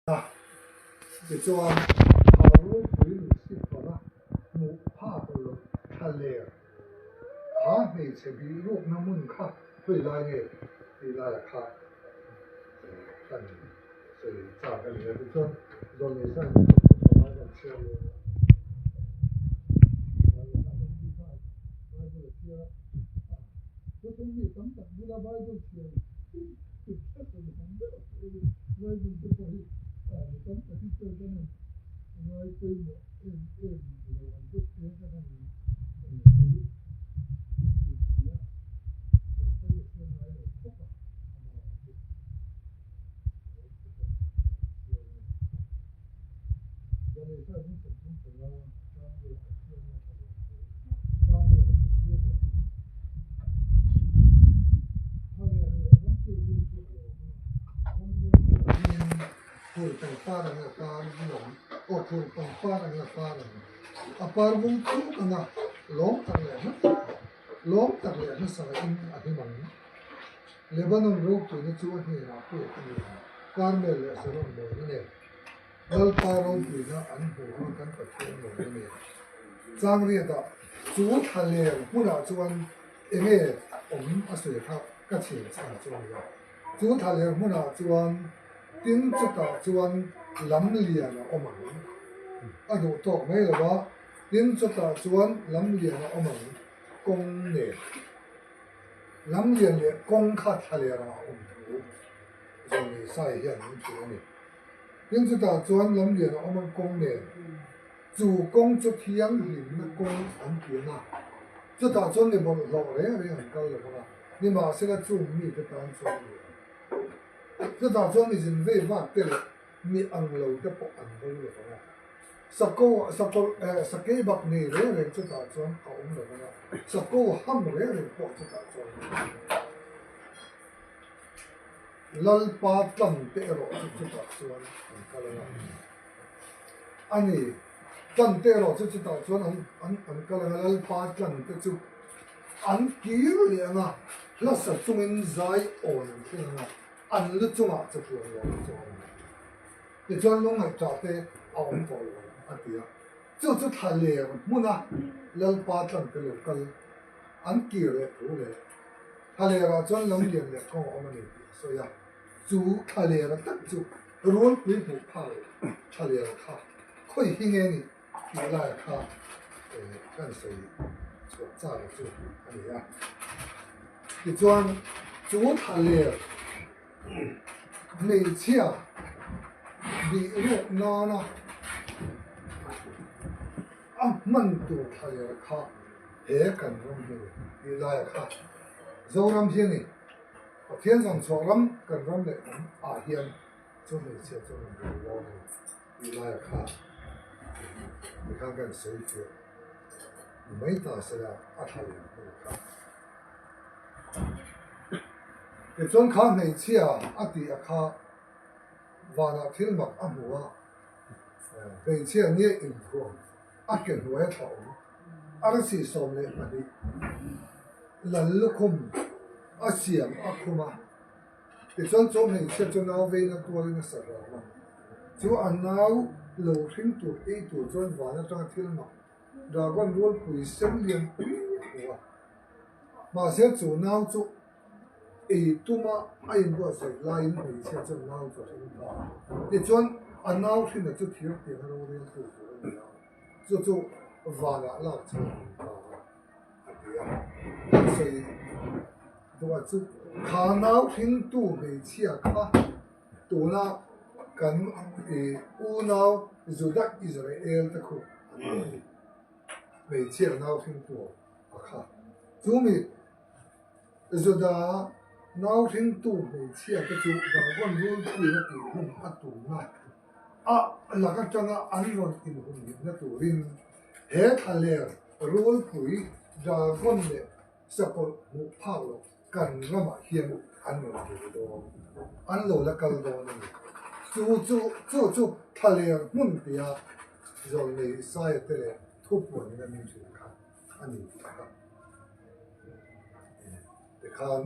A, tichuan Tharulpui Lucifer-a hmuh phak loh thlaler kha hmeichhe bih rukna hmun kha hawi lai nge tih laiah kha kan sawi chak a ni a. Tichuan Zawlnei Sain chu kan chhiar leh a. Bible a chhiar a, thuthlung mi tam tak bula Bible chhiar Bible te pawh hi mi tam tak hi chuan kan han ngai pawimawh em em lo ang vek te kan han sawi thin si a, sawi a hriat ngai lo khawp a, amah chu a awm te pawh a han chhiar a ni. Zanlei zat in 35 chang bulah Pathian a tha leh thu chang vel ah Pathian leh tha leh leh ram tir vel chu a lawm a, ram vel ah hian phul pangpar ang a par vung ang aw phul pangpar ang a par ang a par vung thuk ang a lawm tak leh hla tak lawm tak leh hmasa in a hlim ang. Lebanon ropuina chu a hnenah pek a ni ang, Karmel leh Saron mawina nen. Lalpa ropuina an hmuh hi kan Pathian mawina nen. Changriatah chu thlaler hmunah chuan enge awm a sawi kha ka chhiar chhan chu a ni a. Chu thlaler hmunah chuan tin chutah chuan lam lian a awm ang. A duh tawk mai lo a, tin chutah chuan lam lian a awm ang kawng nen. Lam lian leh kawng kha thlaler ah a awm thu Zawlnei Sai hian min hrilh a ni. Tin chutah chuan lam lian a awm ang kawng nen chu kawng chu thianghlimna kawng an ti ang a, chutah chuan mi bawlhhlawh reng reng an kal lo vang a, nimahsela chung mite tan chuan a ni ang. Chutah chuan mi zin vei vak te leh mi ang lo te pawh an bo lo vang a. Sako sakawlh eh sakei bak nei reng reng chutah chuan a awm lo vang a, sako ham reng reng pawh chutah chuan a awm lo. Lalpa tlang te erawh chu chutah chuan an kal ang a. A ni, tlang te erawh chu chutah chuan an an an kal ang a, Lalpa tlang te chu an kir leh ang a, hlasa chungin zai awn an thleng ang a, an lu chungah chatuan lawm chu a awm ang. Tichuan lungngaihṭah te a awm tawh lo a ti a. Chu chu thla ler hmuna Lalpa tlante lo kal an kir leh thu leh thla lerah chuan lam lian leh kawng a awm a ni tih a sawi a. Chu thla lera tak chu Rualpui hmuh phak leh thla ler kha khawi hi nge ni tih laia kha kan sawi chhuah chak chu a ni a. Tichuan chu thla ler Hmeichhia bih ruk nana a hman tur thlaler kha he kan ram hi a ni tih laia kha Zoram hi a ni. Pathian zawng chhuah ram kan ram leh hnam ah hian chu hmeichhia chu rawn rel dawn a ni tih laia kha tikhan kan sawi fiah ni mai ta sela a thlaler hmun kha. Tichuan kha hmeichhia a tih a kha vanah thil mak a hmu a, hmeichhia nge inthuam a ke hnuai a thla awm, arsi 12 lal lukhum a siam a khum a, tichuan chu hmeichhia chu nau veina tualin a sa hlawm a, chu a nau lo hring tur ei tur chuan van atanga thil mak dragon rualpui sen lian pui a hmu a. Mahse chu nau chu ei tuma a inbuatsaih laiin hmeichhia chuan nau chu a hring ta a. Tichuan a nau hrinna chu thir tiang a rorel tu tur a ni a, chu chu vanah lak chho a ni ta a, a ti a. Kan sawi duh chu kha nau hringtu hmeichhia kha tuna kan unau Juda Israel te khu an ni. Hmeichhia nau hringtu a kha. Chu mi Juda nau hringtu hmeichhia te chu Dragon rulpuina tih hun a tumna a lak atanga an rawn inhumhimna turin he thlaler rulpui Dragon leh sakawlh hmuh phak loh kan ramah hian an rawn tel dawn, an lo la kal dawn a ni. Chu chu chu chu thlaler hmun tia Zawlnei Isaia te leh thupuanin a min hrilh kha a ni tih kha tikhan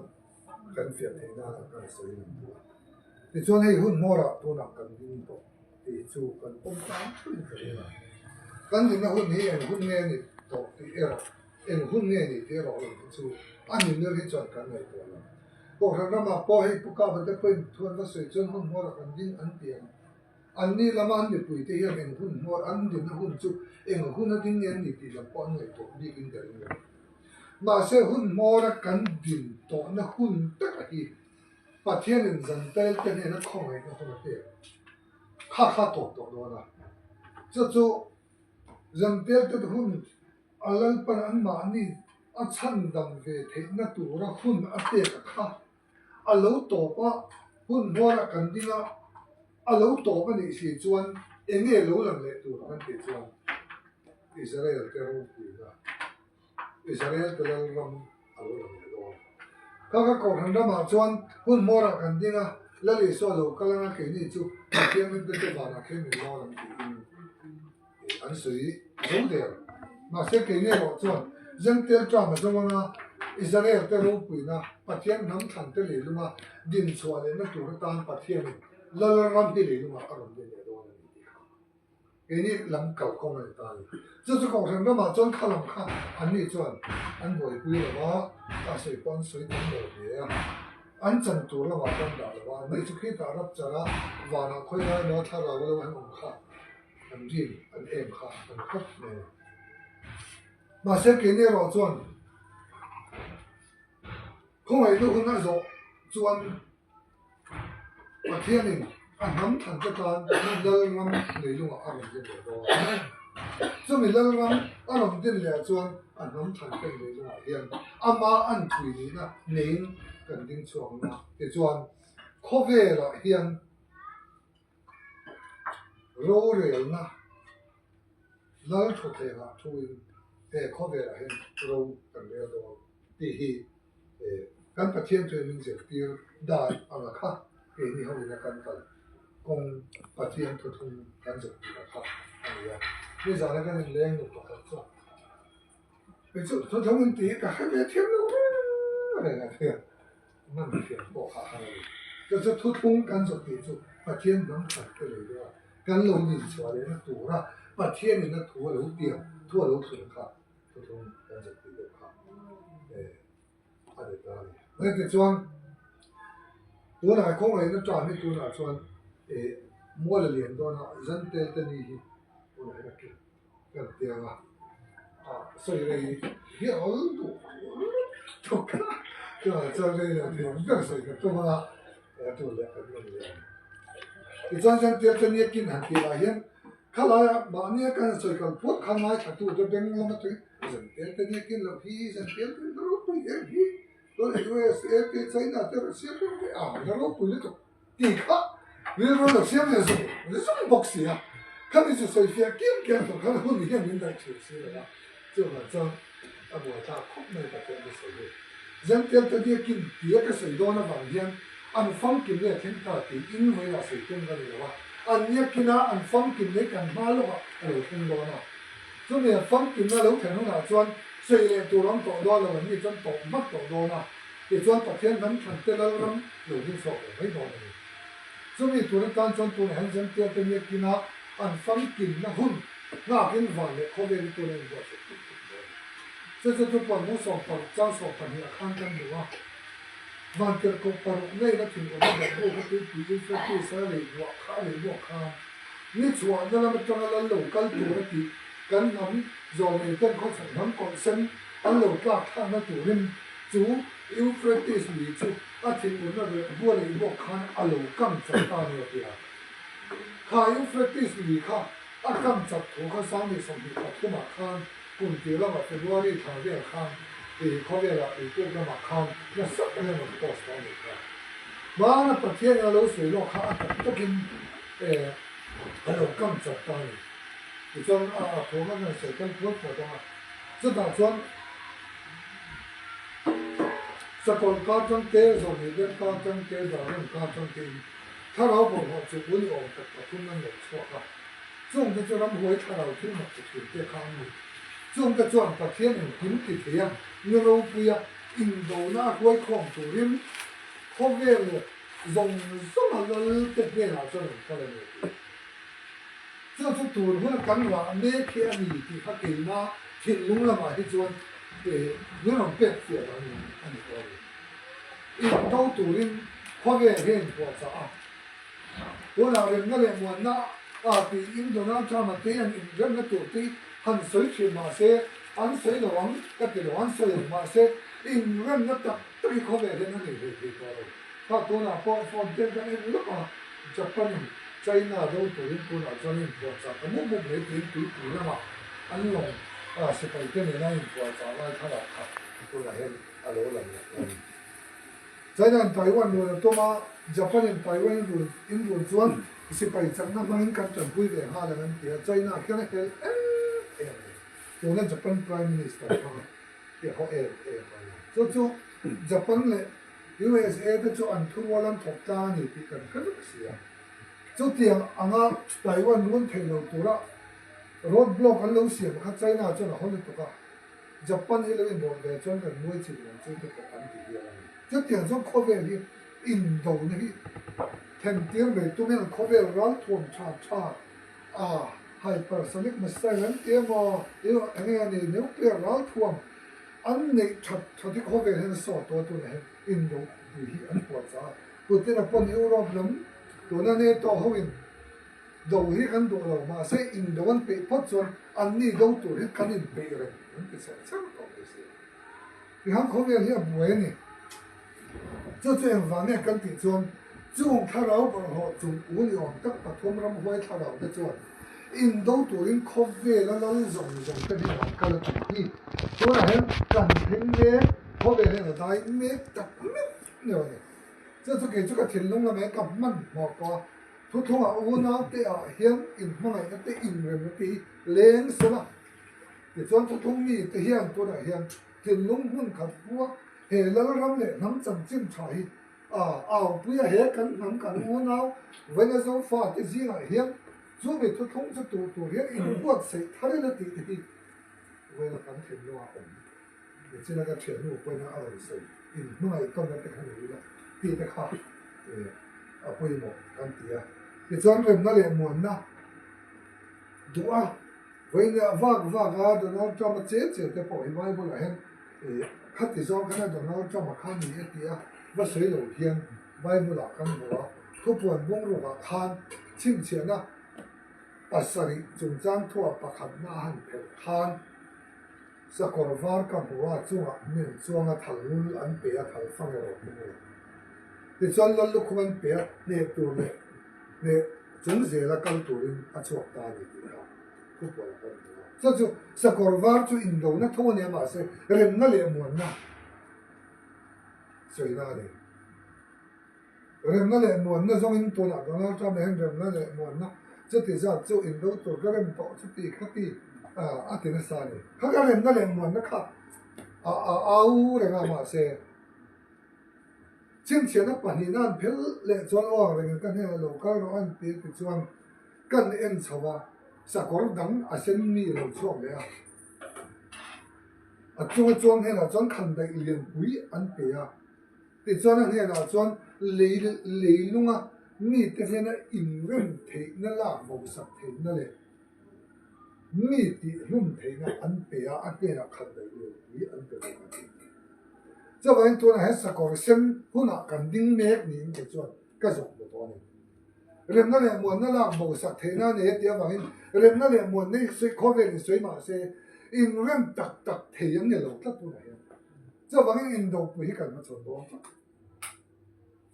kan fiah theih nana kan sawi lang duh a. Tichuan hei hun hmawrah tunah kan ding tawh tih chu kan pawm tlang thuin ka ring a. Kan dinna hun hi eng hun nge ni tawh tih erawh eng hun nge ni tih erawh lo hi chu a mimir hi chuan kan ngaihtuah lo. Kohhran ramah pawh hei Pu Kapa te pawhin thu an va sawi chuan hun hmawrah kan ding an ti ang. Anni lama an mipuite hian eng hun hmawr an dinna hun chu eng hun a ding nge an ni tih lam pawh an ngaihtuah bikin ka ring lo. Mahse hun hmawra kan din tawhna hun taka hi Pathianin Zantail te hnena khawngaihna hun a pek kha kha tawp tawh dawn a. Chu chu Zantail te hun a Lalpan anmahni a chhandam ve theihna tura hun a pek a kha a lo tawp a, hun hmuarah kan ding a, a lo tawp a nih si chuan eng nge lo lang leh tur kan tih chuan Israel te ropuina, Israel te lalram a lo lang leh dawn. Kha ka Kohhran ramah chuan hun hmuarah kan ding a, Lal Isua lo kal anga keini chu Pathian rinna te vanah khen min dawn ang tiin. An sawi zo der. Mahse keini erawh chuan Jentail term a zo anga Israel te ropuina Pathian hnam thlan te leilunga din chhuah lehna tur atan Pathianin Lal ram hi leilungah a rawn din leh dawn a ni tih kha keini lam kalkawng a ni ta a ni. Chu chu Kohhran ramah chuan kha lam kha anni chuan an buaipui lo va, a sawi pawh an sawi tam lo hle a. An chan tur lamah chuan dah lo va, anni chu khitah rapchar a vanah khawi lai emaw thlarau a lo han awm kha. An rin an em kha an khawp mai a ni. Mahse keini erawh chuan khawngaihna hun a zawh chuan Pathianin a hnam than te tan Lalram leilungah a rawn din leh dawn a. Chumi Lalram a rawn din leh ah chuan a hnam than te leilungah hian ama an thui nihna neiin kan ding chhuak ang a. Tichuan khawvelah hian Rorelna lal thawthlengah thuin he khawvelah hian ro kan rel dawn tih hi kan Pathian chuan min zirtir dan anga kha keini ho ina kan kal kawng Pathian thuthung kan zirtir a kha a ni a. Nizana kan inleng nu pakhat chuan kei chu thuthung in tih hi ka hre ve thiam lo reng reng a tia. Hman thiam pawh kha a har a ni. Chu chu thuthlung kan zawt tih chu Pathian hnam khat te lei deuh a, kan lo ninchhuah lehna tura Pathianin a thu a lo piang, thu a lo thlun kha thuthlung kan zawt tih deuh kha a ni ta a ni. Hetichuan tunah khawngaihna tan hi tunah chuan mual a lian dawn a, Zantel te ni hi tunah hian a kil. Kan tiang a, sawi rei hi a awl duh lutuk a, chuvang chuan rei lo thei ang ber sawi ka tum a, a tu leh kan rawn leh ang. Tichuan chuan Tirtania kin han tih lah hian khalaia mahnia kan han sawi kal phut kha ngaithla te beng lama tui zan Tirtania kin loh hi zan Tirtania ropui em hi chuan USA te China te Russia te a la ropui lutuk. Tih kha rilru lo siam leh zung zung bawk si a, khami chu sawi fiah kiam kiam tur khan hun hian min daih thin si lo a, chuvang chuan a buaithlak khawp mai Pathian chu sawi hi. Zential te biakin tia ka sawi dawn avang hian an famkim leh thleng ta tiin vawilah sawi tum ka ni lo a, an biakina an famkim leh kan hma lawkah a lo thleng dawn a, chumi an famkimna lo thlen hunah chuan sawi leh tur awm tawh dawn lo an ni chuan tawp hmak tawh dawn a. Tichuan Pathian hnam thlan te Lalram lo ding chhuak ve mai dawn a ni. Chumi tur atan chuan tunah hian Zential te miakina an famkimna hun nghakin van leh khawvel hi tuna inbuatsaih tuk tuk dawn a ni. Chu chu chu puan 16 chang 12 ah khan kan hmu a, van tirhkoh paruk neina thinurna berh bu kha tuipui Euphrates a lei buah kha a lei buak khan ni chhuahna lam atanga lal lo kal tur a tih kan hnam zawlnei ten khawchhak hnam kawlh sen an lo tlak thlakna turin Chu Euphrates lui chu a thinurna reh hua leh bawk khan a lo kang chak ta a ni a ti a. Kha Euphrates lui kha a kang chak thu kha 2023 ah khan kum tir lamah February thla vel khan tih khawvelah tuipuk lamah khan nasa takin an rawn post tawh a nih kha. Hmana Pathianin a lo sawi lawk kha a tak takin a lo kang chak ta a ni. Tichuan a thu kha kan sawi kal puat puat ang a, chutah chuan Sakawlh kar chang te, Zawhni ber kar chang te, Dragon kar chang te in thlarau bawlhhlawh chu un i awm tak pathum an lo chhuak a. Chung te chu ramhuai thlarau thil mak ti thin te kha an ni. Chung te chuan Pathian engkim ti thei a, ni ropuia indona a hruai khawm turin khawvel leh. zawng zawnga lalte hnenah chuan an kal a ni a ti. Chu chu tun huna kan rah mek hi a ni tih kha keima thinlung lamah hi chuan min rawn pek fiah dan a ni tawh a ni. Indo turin khawvel hi a inpuahchah a, tunah remna leh muanna a tiin Donald Trump-a te hian inremna tur te hi han sawi thin mah se, an sawi lo ang ka ti lo, an sawi ang mah se inremna tak tak hi khawvel hian a nei hlei thei tawh lo. Kha tunah pawh phone te kan en lawk a, Japan-in China do turin tunah chuan a inpuahchah ta mup mup mai tiin tuipui lamah an lawng sipai te nena an inpuahchah lai thlalak kha tunah hian a lo lang leh ta a ni. China-in Taiwan run a tum a, Japan-in Taiwan in run in run chuan sipai chakna hmangin kan tanpui ve nghal ang an ti a, China khian a hel em em a ni. Tuna Japan Prime Minister kha i haw em em a ni. Chu chu Japan leh USA te chu an thurual an thawk tlang a ni tih kan hre vek si a. Chutiang anga Taiwan run theih lo tura road block an lo siam kha China chuan a haw lutuk a. Japan hi lo inrawlh ve chuan kan nuai chin lo chu te pawh an ti hial a ni. Chutiang chuan khawvel hi indona hi thentir mai tum hian khawvel ralthuam tha tha a hypersonic missile an ti emaw eng enge a ni nuclear ralthuam an neih that that hi khawvel hian a sawt tawh a tunah hian indo pui hi an puahchah a. Putin-a pawn Europe lam tuna NATO hoin Do hi kan duh lo, mahse indo an peih phawt chuan anni do tur hi kan inpeih reng an ti chher chher tawh mai si. Tihang khawvel hi a buai a ni. Chu chu engvang nge kan tih chuan chung thlarau bawlhhlawh chung u ni awm tak pathum ramhuai thlarau te chuan indo turin khawvela lal zawng zawng te hnenah an kal a tih hi tunah hian kan thleng mek, khawvel hian a dai mek tak meuh meuh a ni. Chu chu kei chu ka thinlung lamah hian ka hmanhmawh tawh a. Thuthlungah unaute ah hian inhmangaihna te inremna te hi leng sela, tichuan thuthlung mite hian tunah hian thinlung hmun khat hmua he Lalram leh hnam chanchin tha hi a aupui a, he kan hnam kan unau Venezo fate zingah hian chumi thuthlung chu tuh tur hian inbuatsaih thar ila tih te hi Vena kan thinlungah awm. Nichina ka thiannu pawhin a rawn sawi, inhmangaih tawnna te kha nei ila tih te kha a pawimawh kan ti a. Tichuan remna leh muanna duh a, vawiin vak vak a Donald Trump a che che te pawh hi Bible ah hian khati zawng khan a Donald Trump a kha ni e ti a va sawi lo hian Bible ah kan hmu a, thupuan bungruk ah khan chhinchhiahna pasarih chungchang thuah pakhatna a han phelh khan, Sakawr var ka hmu a, chungah hming chuanga thal ngul an pe a, thal fang erawh hming lo. Tichuan Lal lukhum an pe a, hneh tur leh hneh chung zela kal turin a chhuak ta a ni tih kha thupuan a kan hmu a. Chu chu sakawr var chu indona tho a nia mahse remna leh muanna sawina a ni. Remna leh muanna zawngin tunah Donald Trump hian remna leh muanna chuti zat chu indo tur ka rem tawh chuti khati a ti nasa a ni. Kha ka remna leh muanna kha a au reng a mahse chhinchhiahna pahnihna an phel leh chuan aw ang rengin ka hnenah lo kal rawh an ti ti chuan kan en chho a, sakawr dang a sen mi lo chhuak leh a. A chunga chuang hnenah chuan khandaih lianpui an pe a. Tichuan a hnenah chuan lei leilunga mite hnena inrem theihna lak bosak theihna leh mi tihhlum theihna an pe a, a hnenah khat daih lianpui an pe bawk a ti. Chuvangin tunah hian sakawr sem hunah kan ding mek niin kei chuan ka zawk hmu tawh a ni. Remna leh muanna lak bosak theihna a nei a tih avangin remna leh muanna hi sawi khawvelin sawi mah se inrem tak tak thei an ni lo tlat tunah hian. Chuvangin indopui hi kan hmachhawn dawn tlat.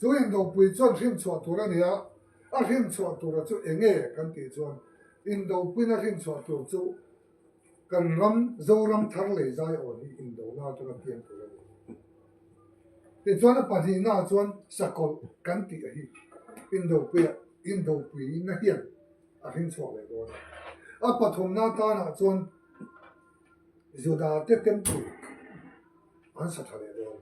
Chu indopui chuan hrinchhuah tur a ni a, a hrinchhuah tura chu eng nge kan tih chuan indopuina hrinchhuah tur chu kan ram Zoram thar lei zai awn hi indona atanga piang tur a ni. Tichuan a pahnihnaah chuan sakawlh kan tih a hi indopuia indopuina hian a hrinchhuak leh dawn a. A pathumna atanah chuan Juda te temple an sa tha leh dawn.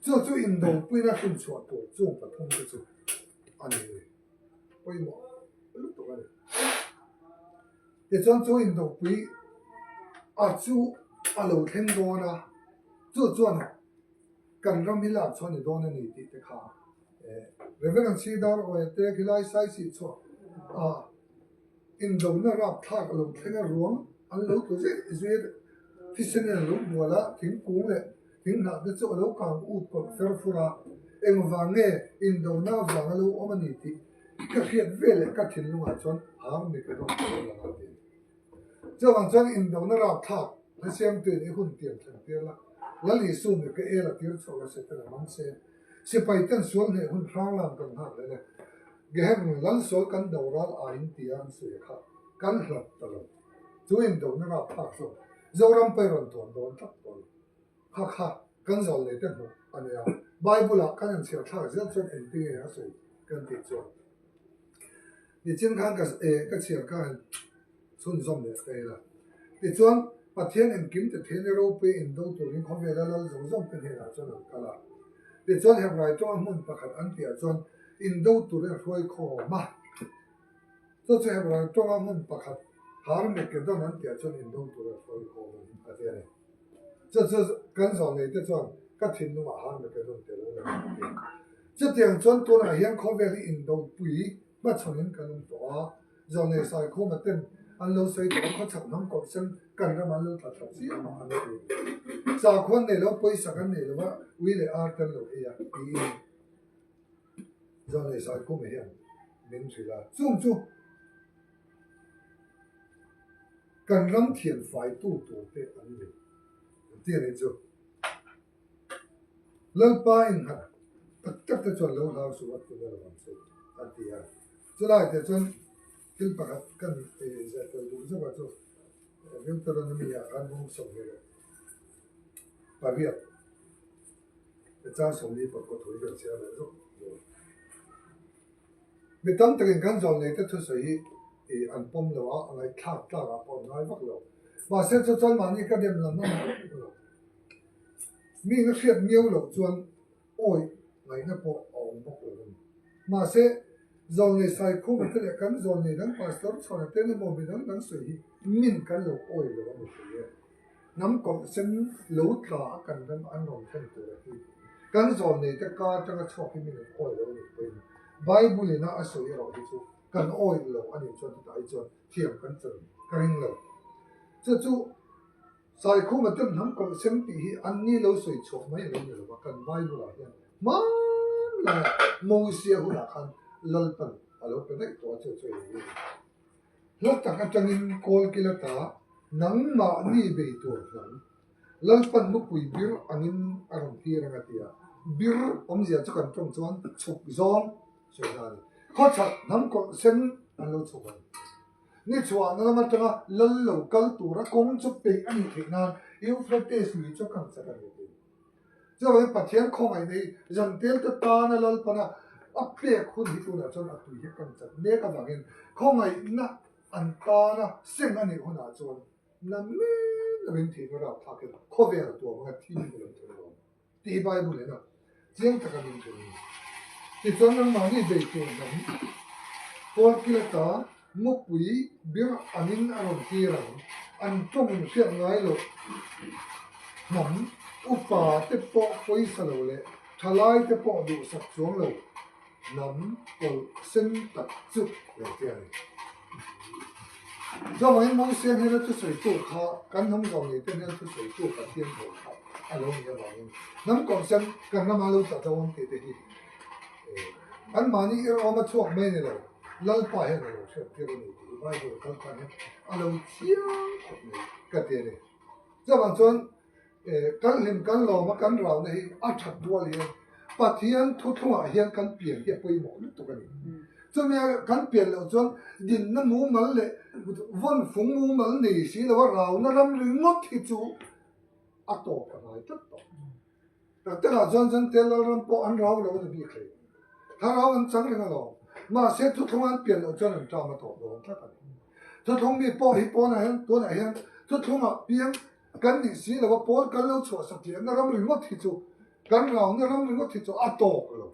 Chu chu indopuina hrinchhuah tur chung pathum te chu a ni pawimawh lutuk a ni. Tichuan chu indopui a chu a lo thleng dawn a, chu chuan. Kan ram hi lak chhuah a ni dawn a ni tih te kha Reverend Sidar Awia te khilai Saisih chhuah ah indona rapthlak a lo thleng a ruang an lo tlu zet zet thisen in a lo bual a, thingkung leh thinghnah te chu a lo kang ut kawlh fer fur a, engvang nge indona avang a lo awm a ni tih ka hriat veleh ka thinlungah chuan har mi ka dawn tawh lo ang a ti. Chuvang chuan indona rapthlak hla siamtuin i hun tiam thlen tir la, Lal Isu mi ka el a tir chhuak a Satan a man se. Sipai ten sual hneh hun hrang lam kan nghak leh le. Gehem Lal sual kan do ral aiin tia an sawi a kha kan hlat ta lo. Chu indona rapthlak chuan Zoram pawh i rawn tuan dawn tlat tawh lo. Kha kha kan zawl nei te hmuh a nia. Bible ah kan inchhiar thlak zel chuan engtinge a sawi kan tih chuan. Nichin khan ka ka chhiar kha han chhunzawm leh ta ila. Tichuan, Pathian engkim te theihna ropui indo turin khawvela lal zawng zawng te hnenah chuan an kal a. Tichuan, Hebrai tawnga hmun pakhat an tihah chuan indo turin a hruai khawm a. Chu chu Hebrai tawnga hmun pakhat Harmagedon an tihah chuan indo turin a hruai khawm a ni, a ti a ni. Chu chu kan zawhneite chuan ka thinlungah Harmagedon tih a lo lang a ti. Chutiang chuan tunah hian khawvel hi indopui hmachhawnin kan awm tawh a, zawhne Saikhuma ten an lo sawi tawh a, khawchhak hnam kawrhsen kan ram an lo tla thla chiam a an ti. Sakhua an nei lo, pawisa kan nei lo va, ui leh ar te an lo ei a tiin zawhne Saikhuma hian min hrilh a. Chung chu kan ram thianfaitu tur te an ni an ti a nih chu. Lalpa innghat tak tak te chuan lo hlau suh a ti na lo ang chu a ti a. Chulai te chuan thil pakhat kan ziah tel duh zauh a chu Deuteronomy ah khan bawng 28 le chang 44 thu hi kan chhiar leh zauh dawn. Mi tam takin kan zawn nei te thusawi hi ih an pawm lo a, a ngaihthlak tlak ah pawh an ngai vak lo. Mahse chu chuan mahni ka dem lam a ni lo. Mi na hriat miau loh chuan awi ngaihna pawh a awm bawk lo a ni. Mahse zawnei Saikhuma te leh kan zawnei dang Pastor Chhawna te emaw mi dang dang sawi hi min kan lo awi lo a ni thei e. Hnam kawlh sen lo tla a kan ram an rawn thlen tur a hi kan zawnei te ka atanga chhuak hi min an awi lo a nih pawhin Bible ina a sawi erawh hi chu kan awi lo a nih chuan chutah hi chuan thiam kan chan ka ring lo. Chu chu Saikhuma ten hnam kawlh sen tih hi an ni lo sawi chhuak mai a lo ni lo va, kan Bible ah hian hmanlaiah Mosia hunah khan Lalpan a lo pe daih tawh a chu chu ei a ni. Hla tak atangin kawl kil ata nangmahni bei tur hnam Lalpan mupui bir angin a rawn tir ang a ti a, bir awmzia chu kan tawng chuan chhuk zawng sawi na a ni. Khawchhak hnam kawlh sen an lo chhuk ang. Ni chhuahna lam atanga lal lo kal tura kawng chu peih a nih theih nan Euphrates lui chu a kang chak a ni a ti. Chuvangin Pathian khawngaihna hi Zantelte tana Lalpana a pek hun hi tunah chuan a tui hi a kang chak mek avangin khawngaihna an tana seng a nih hunah chuan na men lovin thihna rapthlakin khawvel tuam anga thim a lo thlen dawn. Tih hi Bible in a chiang taka min hrilh a ni. Tichuan nangmahni bei tur hnam pawl kil ata mupui bir angin a rawn tir ang. An tawng in hriat ngai loh hnam upa te pawh pawisa lo leh thalai te pawh duhsak chuang lo Hnam pawlh sen tak chu lo ti a ni. Chuvangin Mosia hnena thusawitu kha kan hnam zawng nei te hnena thusawitu Pathian tho kha a lo nih avangin hnam kawlh sen kan rama lo tla zo ang tih te hi anmahni irawm a chhuak mai a ni lo, Lalpa hian a lo hriat tir a ni tih hi Bible kal tan hian a lo chiang khawp mai ka ti a ni. Chuvang chuan Kan hlim kan lawm a kan rauna hi a that rual hian Pathian thuthlungah hian kan pian hi a pawimawh lutuk a ni. Chumi a kan pian loh chuan dinna mumal leh vawnfung mumal nei si lo a rauna ram ringawt hi chu a tawp a ngai tlat tawh. Tak takah chuan chuan tel lalram pawh an rau lo a ni bik hlei. Thlarau an chang reng alawm. Mahse thuthlung an pian loh chuan an ṭam a tawp dawn tlat a ni. Thuthlung mi pawh hi pawnah hian tunah hian thuthlungah piang kan nih si lo a, pawn kan lo chhuah sak lehna ram ringawt hi chu kan rauna ram ringawt hi chu a tawk lo.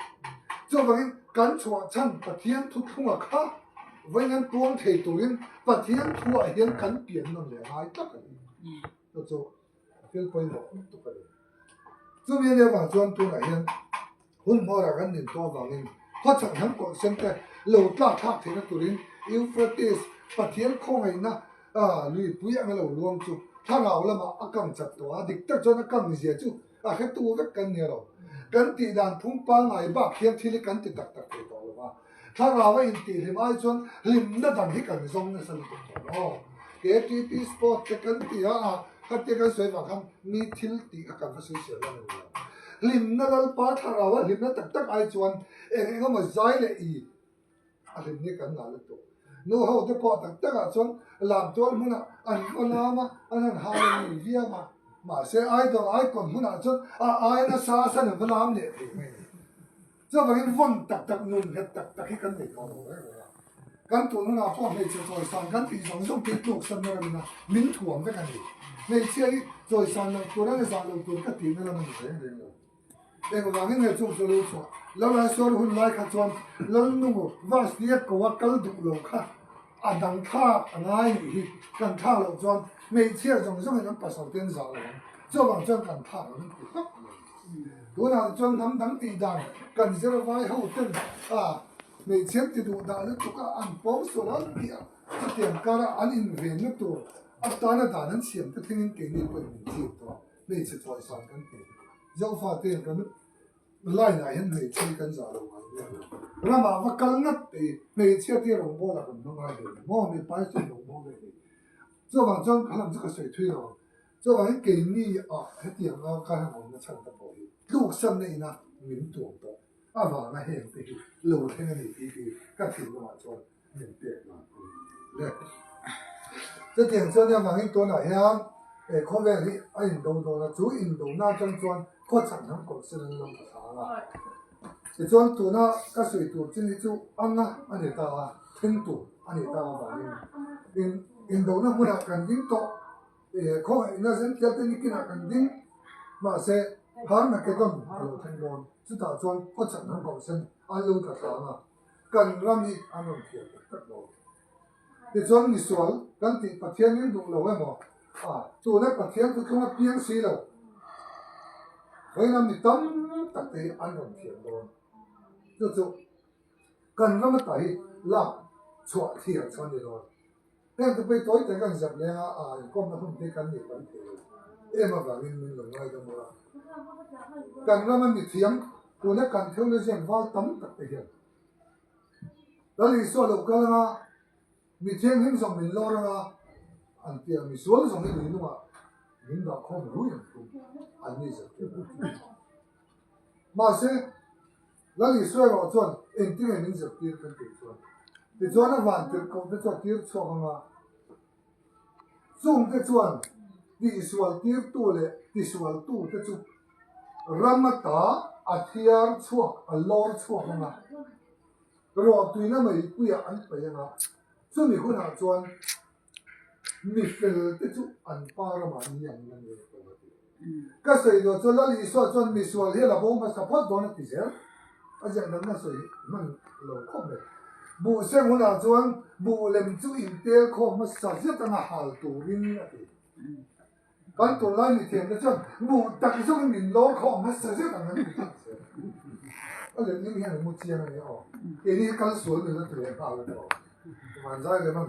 Chuvangin kan chhuah chhan Pathian thuthlunga kha vawiin an puang thei turin Pathian thuah hian kan pian nawn leh ngai tlat a ni. Chu chu thil pawimawh lutuk a ni. Chumi a nih avang chuan tunah hian hun hmawrah kan din tawh avangin khawchhak hnam kawlh sen te lo tlak thlak theihna turin Euphrates Pathian khawngaihna luipui anga lo luang chu thlarau lamah a kang chak tawh a, dik tak chuan a kang zia chu a hretu vek kan ni lo. Kan tih dan phung pangngai bak hian thil hi kan ti tak tak thei tawh lo va. Thlarau a intihhlim ai chuan hlimna dang hi kan zawng nasa lutuk tawh lo. KTP Sport te kan ti a, a khatia kan sawi vang khan mi thil tih kha kan va sawi siam lam a ni lo. Hlimna Lalpa thlarau a hlimna tak tak ai chuan eng eng emaw zai leh i a hlim hi kan ngah lutuk. Nu ho te pawh tak tak ah chuan lam tual hmunah an va lam a, an han hal a ni viau a, mahse idol icon hmunah chuan a ai nasa san an va lam leh thei mai a ni. Chuvangin vawn tak tak nun nghet tak tak hi kan nei tawh lo reng reng a. Kan tun hunah pawh hmeichhe chawisan kan tih zawng zawng te hi tluksan na ramin a min thuam vek a ni. Hmeichhia hi chawisan loh tur a ni zah loh tur ka tihna lam a ni reng reng lo. Engvangin nge chung chu lo chhuah? Lalraisuar hun lai kha chuan Lalnungu Vastia ko a kal duh lo kha a dang thlak a ngai nih hi kan thlak loh chuan hmeichhia zawng zawngin an pasal te an zah lo ang. Chuvang chuan kan thlak ang an ti hlak lo. Tunah chuan hnam dang tih dan kan zir vai ho ten a hmeichhia an ti duh dah lutuk a an pawng sual an tih a chutiang kara an invenna tur atana dan an siam te thlengin keini pawhin min chip tawh a hmeichhe chawisan kan ti. Zofa te kan line ah hian hmeichhia hi kan zah lo ngai nia. Ramah va kal ngat te hi hmeichhia te rawngbâwl ah kan hmang ngai ve lo maw? Mipa hi chuan rawngbâwl ve thei. Chuvang chuan kha lam chu ka sawi thui lo ang. Chuvangin keini ah hetiang a ka han awmna chhan ta pawh hi tluksanna ina min tuam tawh avanga heng te hi lo thleng a ni tih hi ka thinlungah chuan min pek dan a ni le. Chutiang chuan avangin tunah hian he khawvel hi a indo dawn a, chu indona atang chuan khawchhak hnam kawlh sen an lo ta thlang a. Tichuan tuna ka sawi tur chin hi chu anga a ni ta a, thleng tur a ni ta avangin in indona hmunah kan ding tawh, khawngaihna zen te nikinah kan ding, mahse Harmageddon a lo thleng dawn, chutah chuan khawchhak hnam kawlh sen an lo ta thlang a. Kan ram hi an rawn thiam tak tak lo. Tichuan misual kan tih Pathian in duh lo emaw? A, tuna Pathian thuthlung a piang si lo. Vawiin mi tam tak te hi an rawn thiam dawn. Chu chu kan ram ata hi lak chhuah thiam chu a ni dawn. Heng te pawh hi tawi tak an zep leng a, a inkawmna hun te kan nei tam thei lo em avangin min lo ngaidam a. Kan rama mithiam tuna kan theologian val tam tak te hian Lal Isua lo kal anga mithianghlim zawng min lawr anga an tia misual zawng hi lui nungah min dah khawm rui ang thung an ni zirtir dan chu. Mahse, Lal Isua erawh chuan engtin nge min zirtir kan tih chuan, tichuan a van tirhkoh te chu a tir chhuak ang a, chungte chuan tihsual tirtu leh tisualtu te chu ram ata a thiar chhuak, a lawr chhuak ang a, ruahtuina meipuiah an paih ang a, chumi hunah chuan Mi fel te chu an pa ramah ni ang la ni tawh a ti. Ka sawi duh chuan Lal Isua chuan misual hi a la bo hmasa phawt dawn a ti zel. A ziah dan a sawi hman lo khawp mai. Buh seng hunah chuan buh lem chu intel khawm hmasa zet anga hal turin a ti. Kan tunlai mithiam te chuan buh tak zawkin min lawr khawm hmasa zet ang an ti tak zel. A letling hian a mu chiang a nia aw. Keini hi kal sual min la ti leh nghal a ni aw. Vanzai leh man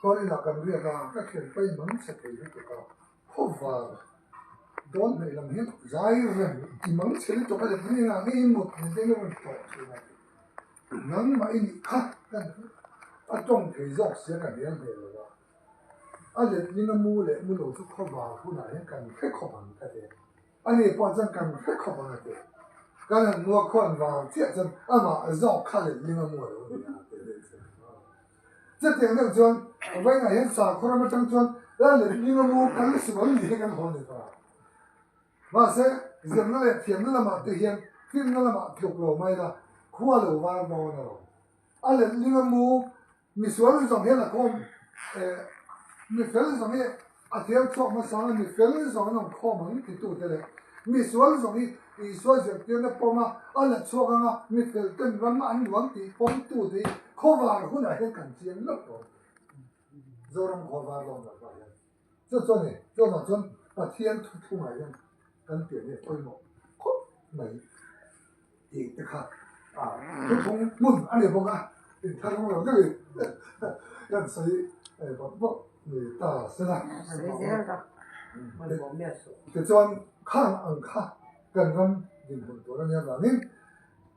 chuan inah kan riak a, ka thian pai mang chhe thei lutuk a, khawvar dawn hnaih lam hian zai rem i mang chhe lutuk a letling engah nge i mut ni te in a rawn tawh thin a. Nangmah i nih kha ka a tawng thei zawk sia ka hnial hmel lo a. A letling a mu leh mu lo chu khawvar hunah hian kan hre khawp ang ka ti. A ni pawh chuan kan hre khawp ang a ti. Kan han mua khuan vang chiah chuan amah zawk kha letling a mu a lo ni a ti leh chuan. Chutiang deuh chuan vawiinah hian sakhaw ram atang chuan la letling a mu kal sual ni hi kan haw ni ta. Mahse zirna leh thiamna lamah te hian finna lamah tluk lo mai la khua lo var dawn a lo. A letling a mu Misual zawng hian a khawm eh mifel zawng hi a thial chhuak hmasa a, mifel zawng an awm khawm ang titute leh misual zawng hi Isua zirtirna pawm a, a la chhuak ang a, mifel ten ram an luang tih pawmtute hi khawvar hunah hian kan chiang lawk tawh. Zoram khawvar lawm lakah hian chu chuan ni chuvang chuan Pathian thuthlungah hian. Kan pian hi a pawimawh khawp mai tih te kha thuthlung hmun a ni bawk a, inthlahrung lo deuhin kan sawi bawrh bawrh ni ta se la. Tichuan khang ang kha kan ram dinhmun tur a nia vangin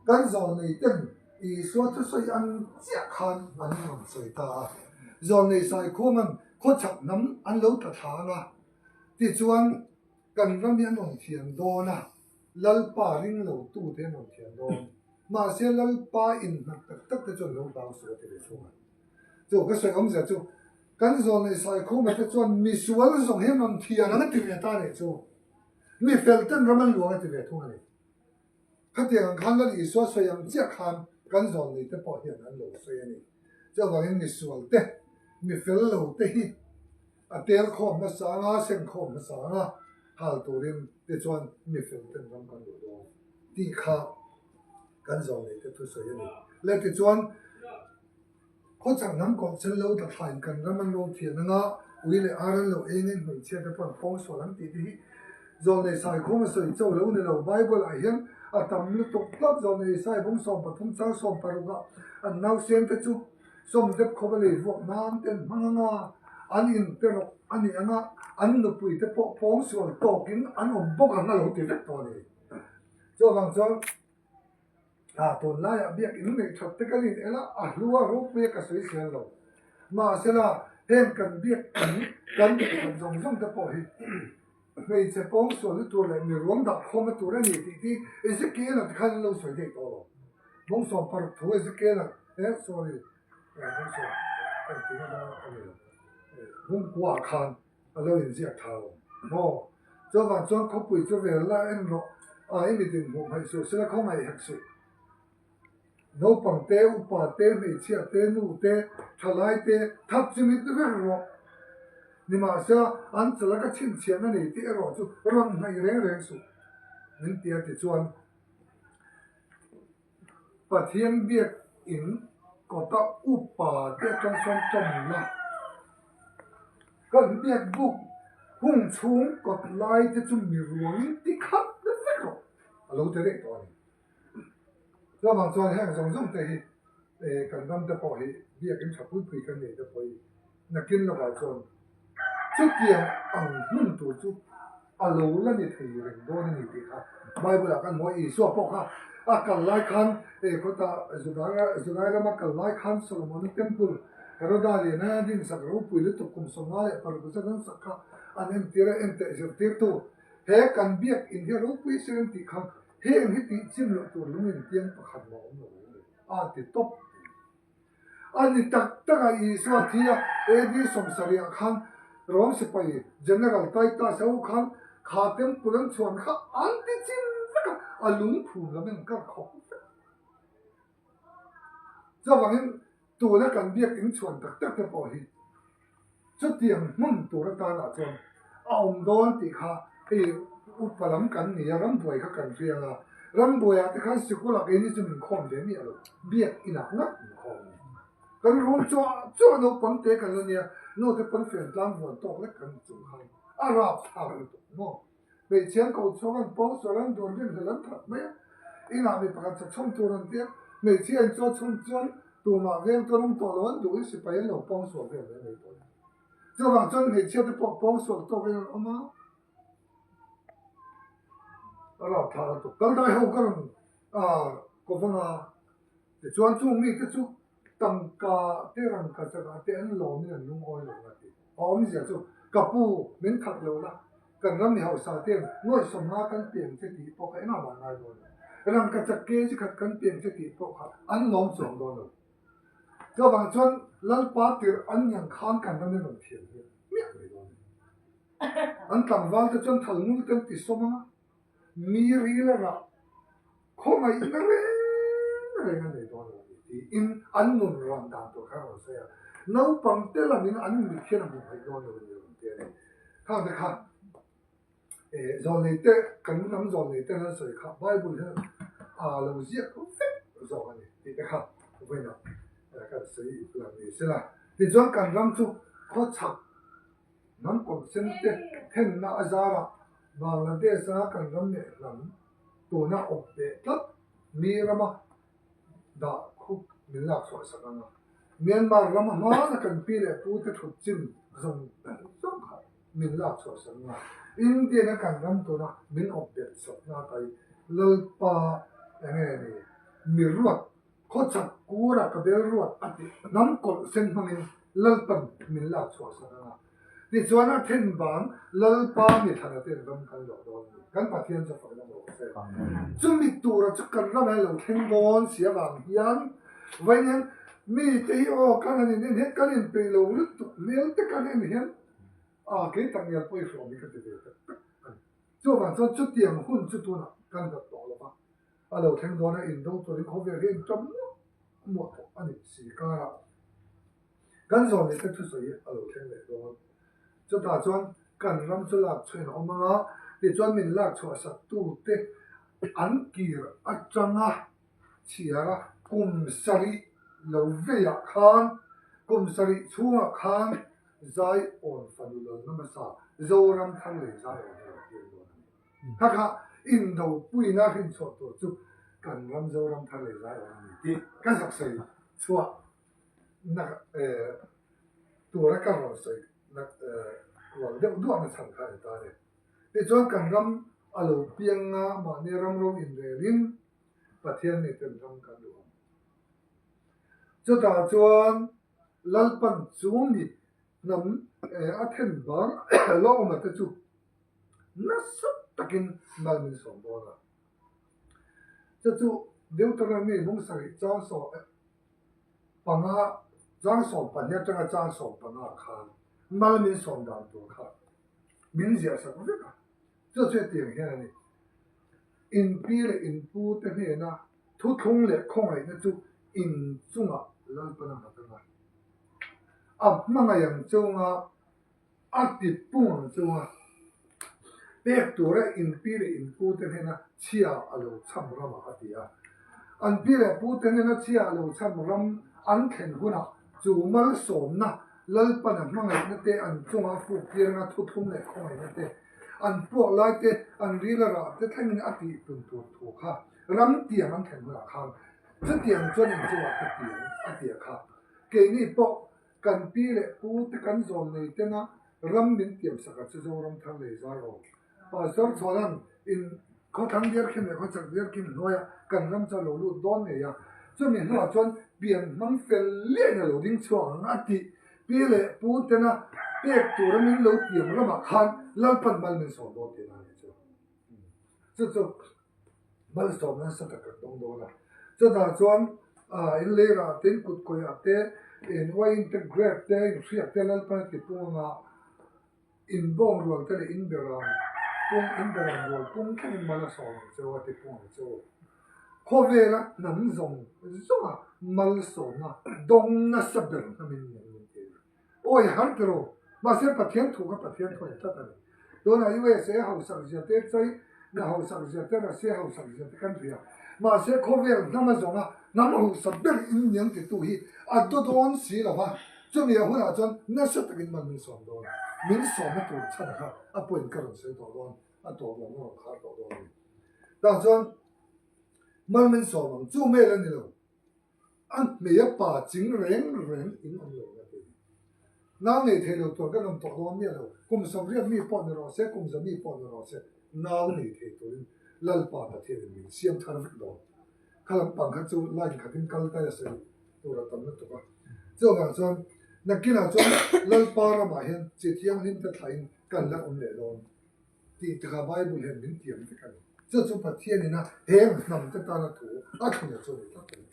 kan zawlnei ten Isua thusawi ang chiah khan an rawn sawi ta a, zawlnei Saikhuaman khawchhak hnam an lo tla thla ang a, tichuan Kan ram hi an rawn thiam dawn a, Lalpa ring lo tu te an rawn thiam dawn. Mahse Lalpa inhnat tak tak te chuan lo hlau suh a ti ve thung a. Chu ka sawi awmzia chu kan zawlnei Saikhuma te chuan misual zawng hi an rawn thiam ang a ti ve ta a nih chu. Mi fel ten ram an luang a ti ve thung a ni. Khatiang ang khan Lal Isua sawi ang chiah khan kan zawlnei te pawh hian an lo sawi a ni. Chuvangin misual te, mi fel lo te hi A tel khawm hmasa anga, seng khawm hmasa anga hal turin tichuan mi fel ten ram kan luh dawn tih kha kan zawlnei te thusawi a ni. Le tichuan khawchhak hnam kawhchel lo tla thlain kan ram an lo thian anga ui leh ar an lo eng in hmeichhia te pawh an pawng sual ang tih te hi zawlnei saikhum a sawi cho lo ni lo. Bible ah hian a tam lutuk tlat zawlnei Saibawng 13 chang 16 ah an nausen te chu Sawm dep khawp a lei vuak nan te an hmang anga, an in te rawk a nih anga, an nupui te pawh pawng sual tawkin an awm bawk ang a lo ti vek tawh a ni. Chuvang chuan ah tunlaiah biak in neih that te kan in el a, a hlu a ropui a ka sawi sial lo. Mahsela heng kan biak in kan neih that zawng zawng te pawh hi hmeichhe pawng sualna tur leh mi ruang dah khawmna tur a ni tih te Ezekiel-a te khan an lo sawi daih tawh lo. Bawng 16 thu Ezekiel-a eh sorry bawng sawm kan tih na a ni lo bawng kuaah khan a lo inziak tha lo maw. Chuvang chuan khawpui chu vel la en rawh a i mitin hmuh hmaih suh sela khawngaih hek suh. Naupang te, upa te, hmeichhia te, nu te, thalai te, thap chi mit vek rawh. Nimahsela, an chala ka chhinchhiahna nei tih erawh chu rawn hnaih reng reng suh. Min ti a tichuan, Pathian biak in kawta upa te atang sawn tawng la, kan biak buk hung chhung kawt lai te chu mi ruangin ti khat vek rawh a lo ti reng tawh a ni. Chuvang chuan heng zawng zawng te hi kan ram te pawh hi biakin tha pui pui kan nei te pawh hi nakin lovah chuan chutiang ang hmun tur chu a lo la ni thei reng dawn a ni tih kha Bible ah kan hmu a, Isua pawh kha a kal lai khan khawtah Judai rama kal lai khan Solomon-a temple Heroda liana dinsak ropui lutuk kum 56 zat an sak kha an entir a, enteh zirtirtu he kan biak in hi ropui sin an tih kha Heng hi tih chim loh tur lung intiang pakhat mah awm lo ang le, a ti tawp tih. A ni tak tak a, Isua thi a, AD 70 ah khan Rom sipai General Titus ho khan kha temple an chhuan kha an ti chim vek a, a lungphum lam in kar khawp vek. Chuvangin tuna kan biak inchhuan tak tak te pawh hi chutiang hmun tur atanah chuan a awm dawn tih kha hei upa lam kan ni a, rambuai kha kan hria a, rambuaiah te khan sikul ah keini chu min khawm ve miah lo, biak inah ngat min khawm a ni. Kan rum chuah chuah naupang te kan la nia, nu te pawn fen tlang vuan tawk lek kan chung khan a rapthlak lutuk maw. Hmeichhia an ko chhuak an pawng sual an dun rin hlel an that mai a, inah mi pakhat chak chhawm tur an ti a, hmeichhia in chaw chhun chuan tumah veng chu an awm tawh lo an duhin sipai an lo pawng sual vel mai mai tawh a ni. Chuvang chuan hmeichhia te pawh pawng sual tawkin an awm a, a rapthlak lutuk. Kaldai ho ka rawn ko vang a, tichuan chung mite chu Tangka te rangka chakah te an lawmin an lungawi lo na ti. A awmzia chu, Ka pu, min that lo la, kan ram mi hausa ten nuaihsawm nga kan piang che tih pawh kha engah mah ngai dawn lo. Rangka chak kg khat kan piang che tih pawh kha an lawm chuang dawn lo. Chuvang chuan Lalpa tirh an niang khan kan ram in rawn thiam hian miah mai dawn a ni. An tlangval te chuan thal ngul te an ti sawm ang a. Mi ril a rah khawngaihna reng reng a nei dawn lo a ni tiin an nun rawn dan tur kha a rawn sawi a. Naupang te lamin an mit hian a hmuh hmaih dawn lo a ni a rawn ti a ni. Khang te kha eh zawlnei te kan hnam zawlnei ten an sawi kha Bible hian a lo ziak vek zawk a ni tih te kha vawiinah kan sawi lang ni sela. Tichuan kan ram chu khawchhak hnam kawmsen te thenna a zarah. Bangladesh-a kan ram leh hnam tuna awp beh tlat mi rama dah khup min lak chhuah sak ang a. Myanmar rama hmana kan pi leh pute thut chin zawng zawng kha min lak chhuah sak ang a. Indian-a kan ram tuna min awp beh sakna tai Lalpa enge ni mi ruat Khawchhak kura ka bel ruat a tih hnam kawlh sen hmangin Lalpan min lak chhuah sak ang a. Tichuan a then bang Lalpa mi thlana ten ram kan luah dawn a ni. Kan Pathian chu fak lam rawh se. Chumi tura chu kan ram hi a lo thleng dawn si avang hian vawiin mi te hi aw kan han in en hian kan inpeih lo lutuk hmel te kan en hian a kei tak ngial pawh i hrawm hi ka ti ve tak tak a ni. Chuvang chuan chutiang hun chu tunah kan hlat tawh lo va. A lo thleng dawn a, indo turin khawvel hi a inṭawm muah muah tawh a ni si karah kan zawn leh te thusawi hi a lo thleng leh dawn. Chutah chuan kan ram chu lak chhuahin a awm ang a, tichuan min lak chhuah sak tute an kir atanga chhiar a, kum sarih lo veiah khan, kum sarih chhungah khan Zaiawn fanu lalna hmasa Zoram thar leh Zaiawn hi a lo piang dawn a ni. Kha kha indopuina hrinchhuah tur chu kan ram Zoram thar leh zai awm a ni tih ka zak sawi chhuah na tura ka rawn sawi na kual deuh duah na chhan kha a ni ta a ni. Tichuan kan ram a lo piang a, mahni ram ro inrelin Pathian miten ram kan duh ang. Chutah chuan Lalpan chu mi hnam a then bang lawma te chu nasa takin mal min sawm dawn a. Chu chu Deuteronomy bung sarih chang 15, chang 12 atanga chang 15 khan mal min sawm dan tur kha min ziah sak vek a. Chu chu hetiang hian a ni. In pi leh in pu te hnena thuthlung leh khawngaihna chu in chungah Lalpan a nghat ang a. A hmangaih ang chunga A ti pung ang chu a, pek tura in pi leh in pu te hnena chhia a lo cham ramah a ti a. An pi leh pu te hnena chhia a lo cham ram an thlen hunah chu malsawmna, Lalpana hmangaihna te, an chunga fuk tirna thuthlum leh khawngaihna te, an puak lai te, an ril a rah te thlengin a tih tun tur thu kha ram tiang an thlen hunah khan chutiang chuan in chungah ka ti ang a ti a kha. Keini pawh Kan pi leh pu te kan zawn nei tena ram min tiam sak a chu Zoram thar lei zai awm. Pastor Chhuanan in khawthlang diar khin leh khawchak diar khin hnuaiah kan ram chu a lo lut dawn ngei a, chumi hnuah chuan pian hmang fel liain a lo ding chhuak ang a tih pi leh pu tena pek tura min lo tiam ramah khan Lalpan mal min sawm dawn tihna a ni chu. Chu chu. Malsawm nasa tak kan dawng dawn a. Chutah chuan in leirah te, in kutkawiah te, in uaiin te, grape te, in hriak te Lalpan a ti pung anga in bawng rual te leh in beram pung, in beram rual pung thlengin mal a sawm ang cheu a ti pung ang cheu. Khawvela hnam zawng zawnga malsawmna dawng nasa ber hnamin min ti a ni. Awi har ti ro. Mahse Pathian thu kha Pathian thu a ni tlat a ni. Tunah USA hausak zia te, China hausak zia te, Russia hausak zia te kan hria. Mahse khawvel hnam a zawnga hnam hausa ber in niang titu hi a daw dawn si lo va, chumi a hunah chuan nasa takin man min sawm dawn. Min sawmna tur chhan kha a point ka rawn sawi tawh dawn, a tawp lam a rawn khar tawh dawn a ni. Tah chuan mal min sawm ang chu mail a ni lo. A hmei a pa ching reng reng in awm lo na ti. Nau nei thei lo tur kan awm tawh dawn miah lo. Kum 80 mi pawh ni rawh se, kum 100 mi pawh ni rawh se, nau nei thei turin Lalpa Pathianin min siam thar vek dawn. Kha lampang kha chu line khatin kal tai a sawi tur a tam lutuk a. Chuvang chuan nakinah chuan Lalpa ramah hian chi thianghlim te thlahin kan la awm leh dawn. Tih te kha Bible hian min tiam vek a ni. Chu chu Pathianin a heng hnam te tana thu a thlun a chu a ni tlat a ni.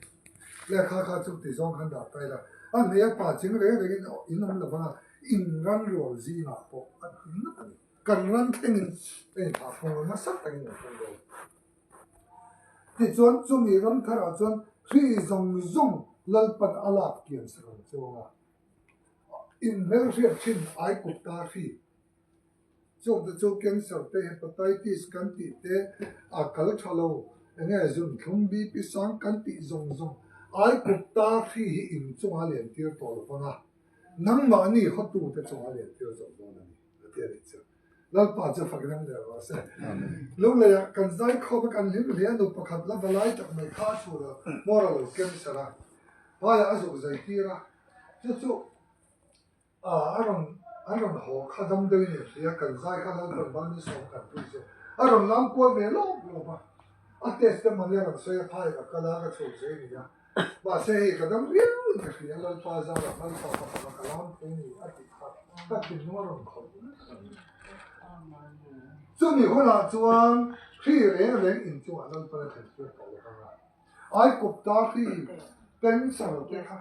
Lehkha kha chu ti zawng khan dah ta ila, a hmei a pa ching reng rengin in awm lo vang a, in ran rual zingah pawh a hlim ngat a ni. Kan ran thlengin a inthah phung a nasa takin kan hmang dawn. Tichuan chumi ram tharah chuan hri zawng zawng Lalpan a lak kian sak ang chuang a, inhmelhriat thin Aikupta hri Chungte chu cancer te, hepatitis kan tih te, a kal tha lo, enge zunthlum, BP sang kan tih zawng zawng Aikupta hri hi in chunga lian tir tawh lo vang a, nangmahni hawtute chunga lian tir zawk dawn a ni, a ti a nih chu. Lalpa chu fak rem leh rawh se. Lungleiah kan zai khawp a, kan hlim hle a, nu pakhat la va lai tak mai kha a chhun a, hmawr a lo cancer a, hmaiah a zuk zai tir a, chu chu a rawn an rawn haw kha dam deuhin i hria, kan zai kha Lalpan ban ni sawm kan pui chu a rawn lam kual ve lawp lawp a, a test te mawni a rawn sawi a, phai ka kal a, ka chhun zai a ni a. Mahse hei ka dam riau in ka hria, Lalpa zarah Lalpa ka faka ka lam thei ni a tih kha ka thinlung a rawn khawih vek a ni. Chumi hunah chuan hri reng reng inchungah Lalpan a thlen tir tawh lo vang a, Aikupta hri cancer te kha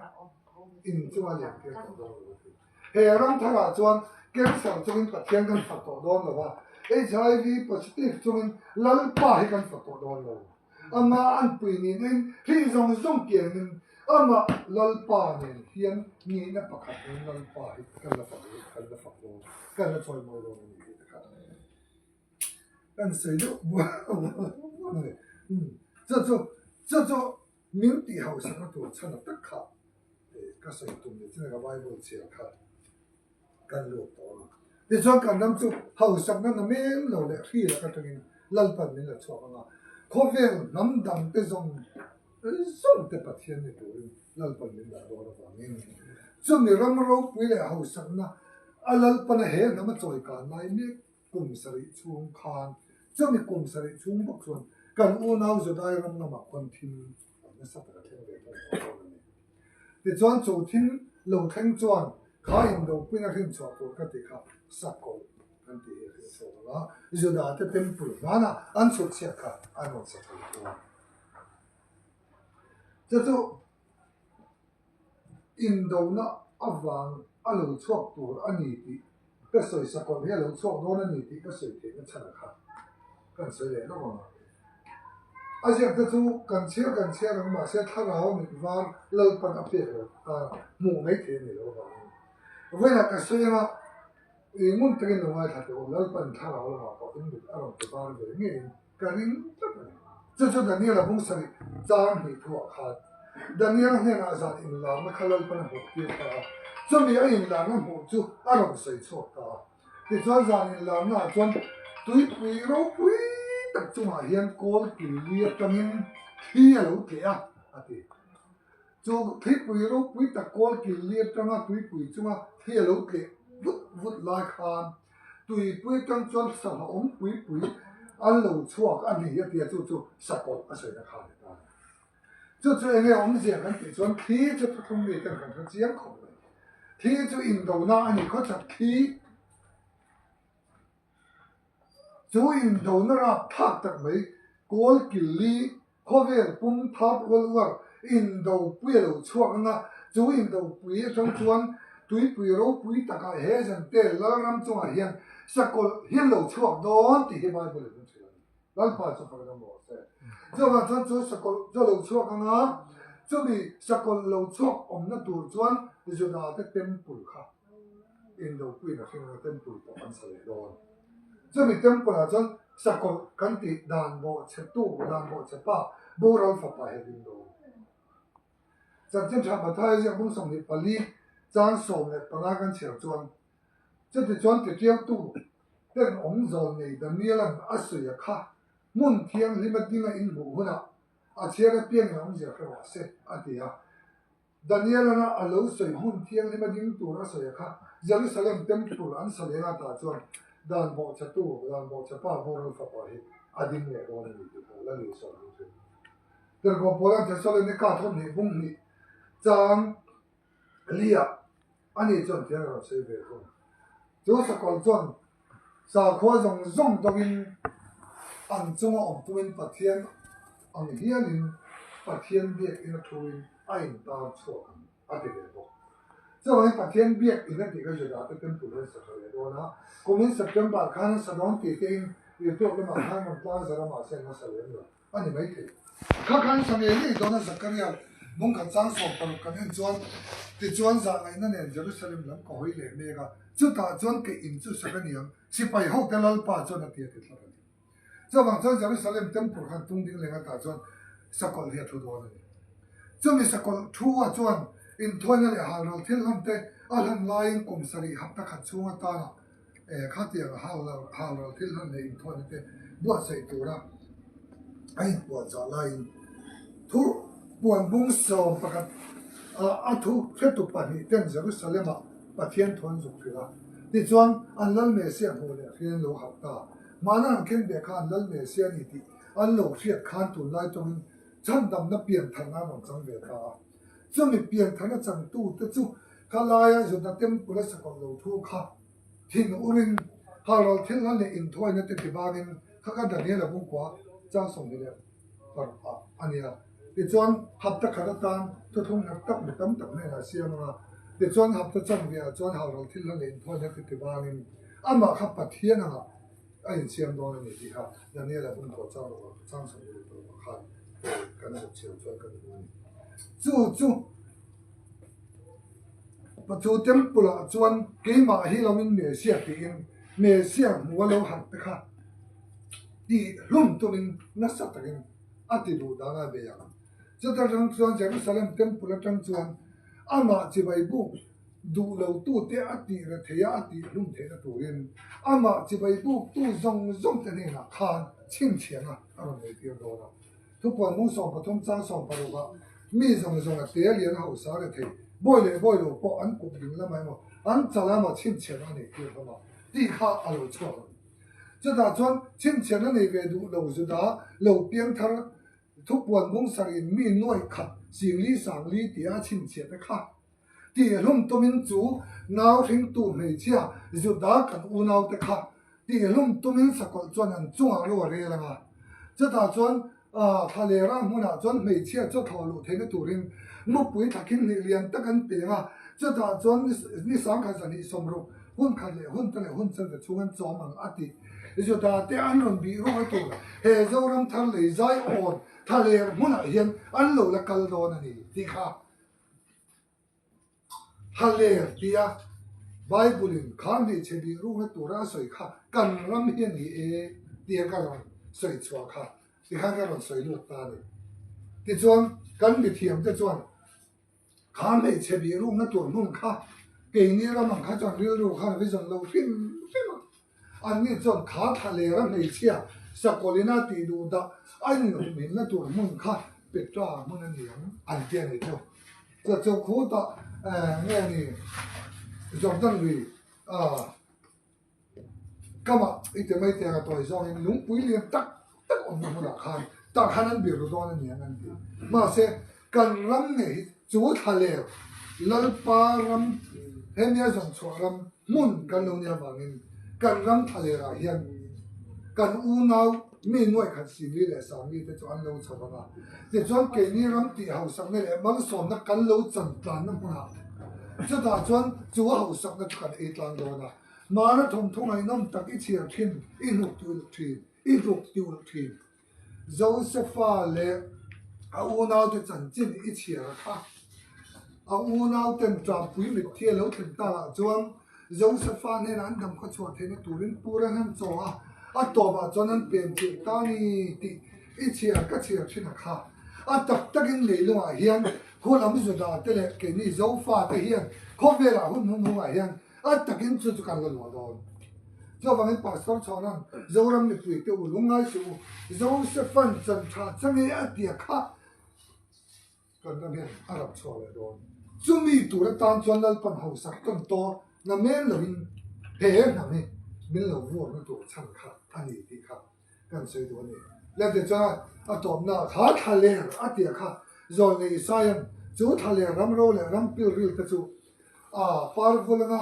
inchunga lian tir tawh dawn lo a ti. He ram tharah chuan cancer chungin Pathian kan fak tawh dawn lo va, HIV positive chungin Lalpa hi kan fak tawh dawn lo. Amah an pui ninin hrih zawng zawng kiangin amah Lalpa nen hian nihna pakhat nen Lalpa hi kan la fak kan la fak dawn kan la chawimawi dawn a ni tih te kha kan sawi deuh buai a ni. Chu chu chu chu min tih hausakna tur chhan a tak kha ka sawi tum leh chin a ka Bible chhiar kha. kan lut tawh a. Tichuan kan ram chu hausakna na mem lo leh hri lak atangin Lalpan min la chhuak ang a, khawvel hnam dangte zawng zawng te Pathian ni turin Lalpan min dah dawn avangin chumi ram ropui leh hausakna a Lalpana he hnam a chawikan lai mek kum sarih chhung khan chumi kum sarih chhung bawk chuan kan unau Judai ram lamah khawn thim nasa tak a thleng ve thung tawh dawn a ni. Tichuan chu thil lo thleng chuan kha indopuina hrinchhuah tur ka ti kha sakawlh kan tih hi a hrinchhuak ang a, Juda te temple hmana an chhutchhiat kha an rawn sa thei thung a. Chu chu Indona avang a lo chhuak tur a ni tih ka sawi sakawlh hi a lo chhuak dawn a ni tih ka sawi theihna chhan a kha kan sawi leh lawk ang a. A ziak te chu kan chhiar kan chhiar ang mahse thlarau mit var Lalpan a pek lo tan hmuh mai thei a ni lo avangin vawiinah ka sawi anga i ngun takin lo ngaithla teh u Lalpan thlarau lamah pawh in mit a rawn ti var ve ngeiin Ka ring tlat a ni. Chu chu Daniel-a bung sarih chang hnih thuah khan Daniel-a hnenah zan inlarna kha Lalpan a hmuh tir ta a, chumi a inlarna hmuh chu a rawn sawi chhuak ta a. Tichuan zan inlarnaah chuan tuipui ropui tak chungah hian kawl kil li atangin thli a lo tleh a, a ti. Chu thlipui ropui tak kawl kil li atanga tuipui chunga thli a lo tleh vut vut lai khan Tuipui atang chuan sangha awm pui pui an lo chhuak a ni a tia chu chu sakawlh a sawina kha a ni ta a ni. Chu chu enge awmzia kan tih chuan thli chu thuthlung mi ten kan hre chiang khawp mai. Thli chu indona a ni khawchhak thli chu indona rapthlak tak mai kawl kil li Khawvel pum Third World War indopui a lo chhuak ang a, chu indopui atang chuan tuipui ropui takah he zante Lalram chungah hian sakawlh hi lo chhuak dawn tih hi Bible in a hrilh a ni. Lalpa chu fak dam rawh se. Chuvang chuan chu sakawlh chu a lo chhuak ang a, chumi sakawlh lo chhuak awmna tur chuan Juda te temple kha indopuiin a hring ang a, temple pawh an sa leh dawn. Chumi temple ah chuan sakawlh kan tih dan bawhchhetu, dan bawhchhepa boral fapa he ding dawn. Chanchin Tha Mathaia ziak bung 24 chang 15 kan chhiar chuan, chuti chuan titiangtu ten awm zawl nei Daniela'n a sawi a kha hmun thianghlim a ding a inhmuh hunah a chhiar apiangin a awmzia hre rawh se a ti a. Daniel-a a lo sawi hmun thianghlim a ding tur a sawi a kha, Jerusalem Temple an sa leng atah chuan dan bawhchhetu, dan bawhchhepa boral fapa hi a ding leh dawn a ni tih kha Lal Isua a ring thin. Tirhkoh Paula'n Thessalonika thawmhnih bung hnih chang liah Ani chuan thian a rawn sawi ve thung. Chu sakawlh chuan sakhua zawng zawng dawngin an chunga awm tumin Pathian ang hialin Pathian biakinn a thuin a intar chhuak ang a ti ve bawk. Chuvangin Pathian biakinn a tih kha Juda te temple an sa tha leh dawn a, kumin September khan an sa dawn tih tein Irtuak lamah khan rawn tlang zar a mahse an la sa lem lo. a ni maithei. Kha khan sa ngei ngei dawn a Zakaria bung khat chang 60 kan en chuan tichuan zah ngaihna nen Jerusalem lam ka hawi leh mek a, chutah chuan kei in chu sak a ni ang, sipai hote Lalpa chuan a ti a ti thlap a ni. Chuvang chuan Jerusalem temple khan tung ding leng atah chuan sakawlh hi a thu dawn a ni. Chumi sakawlh thu ah chuan inthuaina leh halral thil hlan te a hlan laiin kum sarih hapta khat chhung atana. Khatiang halral thil hlan leh inthawhna te buatsaih tura a inpuahchah laiin thu puanbung 11 ah a thu hretu pahnih ten Jerusalem-ah Pathian thu an zuk hrilh a. Tichuan, an Lal Messiah hmuh leh hriat an lo harh ta. Mahna an khen ve kha an Lal Messiah a ni tih an lo hriat khan tunlai tawngin chhandamna piantharna an rawn chang ve ta a. Chumi piantharna changtute chu khalaia Juda Temple-a sakawlh lo thu kha Thin urin halral thil hlan leh inthuaina te ti bangin kha kha Daniel-a bungkua chang 26 ah a ni a. Tichuan, hapta khat atan thuthlung nghet tak mi tam tak hnenah a siam ang a. Tichuan, hapta chanve ah chuan halral thil hlan leh inthuaina te ti bangin amah kha Pathian angah a insiam dawn a ni tih kha Daniel-a bungkua chang chang 26 ah khan kan zuk chhiar chuan kan hmu a ni. Chu chu. Chu temple ah chuan keimah hi lo in Messiah tiin Messiah hmu a lo harh te kha tih hlum tumin nasa takin a ti duh dan a bei ang. Chuta tang chuan Jerusalem temple atang chuan amah chibai buk duh lo tute a tih re thei a, a tih hlum theihna turin amah chibai buk tu zawng zawng te hnenah khan chhinchhiahna a rawn nei tir dawn a. Thupuan mung 13 chang 16 ah mi zawng zawng a te lian a hausa re thei, bawi leh bawi lo pawh an kut ding lamah emaw an chal emaw chhinchhiahna a nei tir hlawm a tih kha a lo chhuak ang. Chutah chuan chhinchhiahna nei ve duh lo Juda lo piangthar thupuan mung sarih in mi nuaih khat singli sangli tia a chhinchhiahte kha Tihhlum tumin chu nau hringtu hmeichhia Juda kan unaute kha tihhlum tumin sakawlh chuan an chungah ro a rel ang a. Chutah chuan thlalera hmunah chuan hmeichhia chu thlawh luh theihna turin mupui thlakhin hnih lian tak an peng a. Chutah chuan ni sangkhat zahnih sawmruk hun khat leh hun te leh hun chanve chhung an chawm ang a ti. Juda te an rawn bih rual tur he Zoram thar lei zai awn thlaler hmunah hian an lo la kal dawn a ni tih kha. Haler tia Bible in kha hmeichhe bih rukna tura a sawi kha kan ram hi a ni e tia ka rawn sawi chhuah kha tikhan ka rawn sawi lut ta a ni. Tichuan kan mithiam te chuan kha hmeichhe bih rukna tur hmun kha keini ram ang kha chuan rilru khan a vision lo hrim hrim a. Anni chuan kha thla lera hmeichhia sakawlina tih duh dah a inhumhimna tur hmun kha Petra hmun a ni ang an ti a ni chu. Chu chu khutah nge ni Jordan lui kamah i ti mai tiang a tawi zawngin lungpui lian tak tak awmna hmunah khan tah khan an biru dawn a ni ang an ti. Mahse kan ram ngei hi chu thlaler Lalpa ram hemia zawngchhuah ram hmun kan lo nih avangin kan ram thlalerah hian kan unau mi nuaikhat Singli leh Sangli te chu an lo chho vang a. Tichuan keini ram tih hausakna leh malsawmna kan lo chan tlanna hmunah chutah chuan chu a hausakna chu kan ei tlang dawn a. Mara thawmthaw ngaihnawm tak i chhiar thin, i hnuk tulh thin. I hluk ti ulh thin. Josefa leh a unaute chanchin i chhiar a kha. A unauten ṭampui mitthi a lo thlen takah chuan Josefa hnenah an dam khaw chhuah theihna turin pur an han chaw a, a tawpah chuan an pen chilh ta ni tih i chhiar ka chhiar thin a kha. A tak takin leilungah hian khualam Juda te leh keini Zofa te hian khawvelah hun hnunghungah hian A takin chu chu kan la luah dawn. Chuvangin Pastor Chhawna'n Zoram mipui te u lungngai suh u, Josepha'n chan tha change a tia kha kan ram hian a rap chhuak leh dawn. Chumi tur atan chuan Lalpan hausak tawn tawr na men loin he hnam hi min lo vuakna tur chhan kha a ni tih kha kan sawi duh a ni. Lete chuan a tawpna kha thlaler a tia kha Zawlnei Isaia'n chu thlaler ram ro leh ram pilril te chu A par vul anga,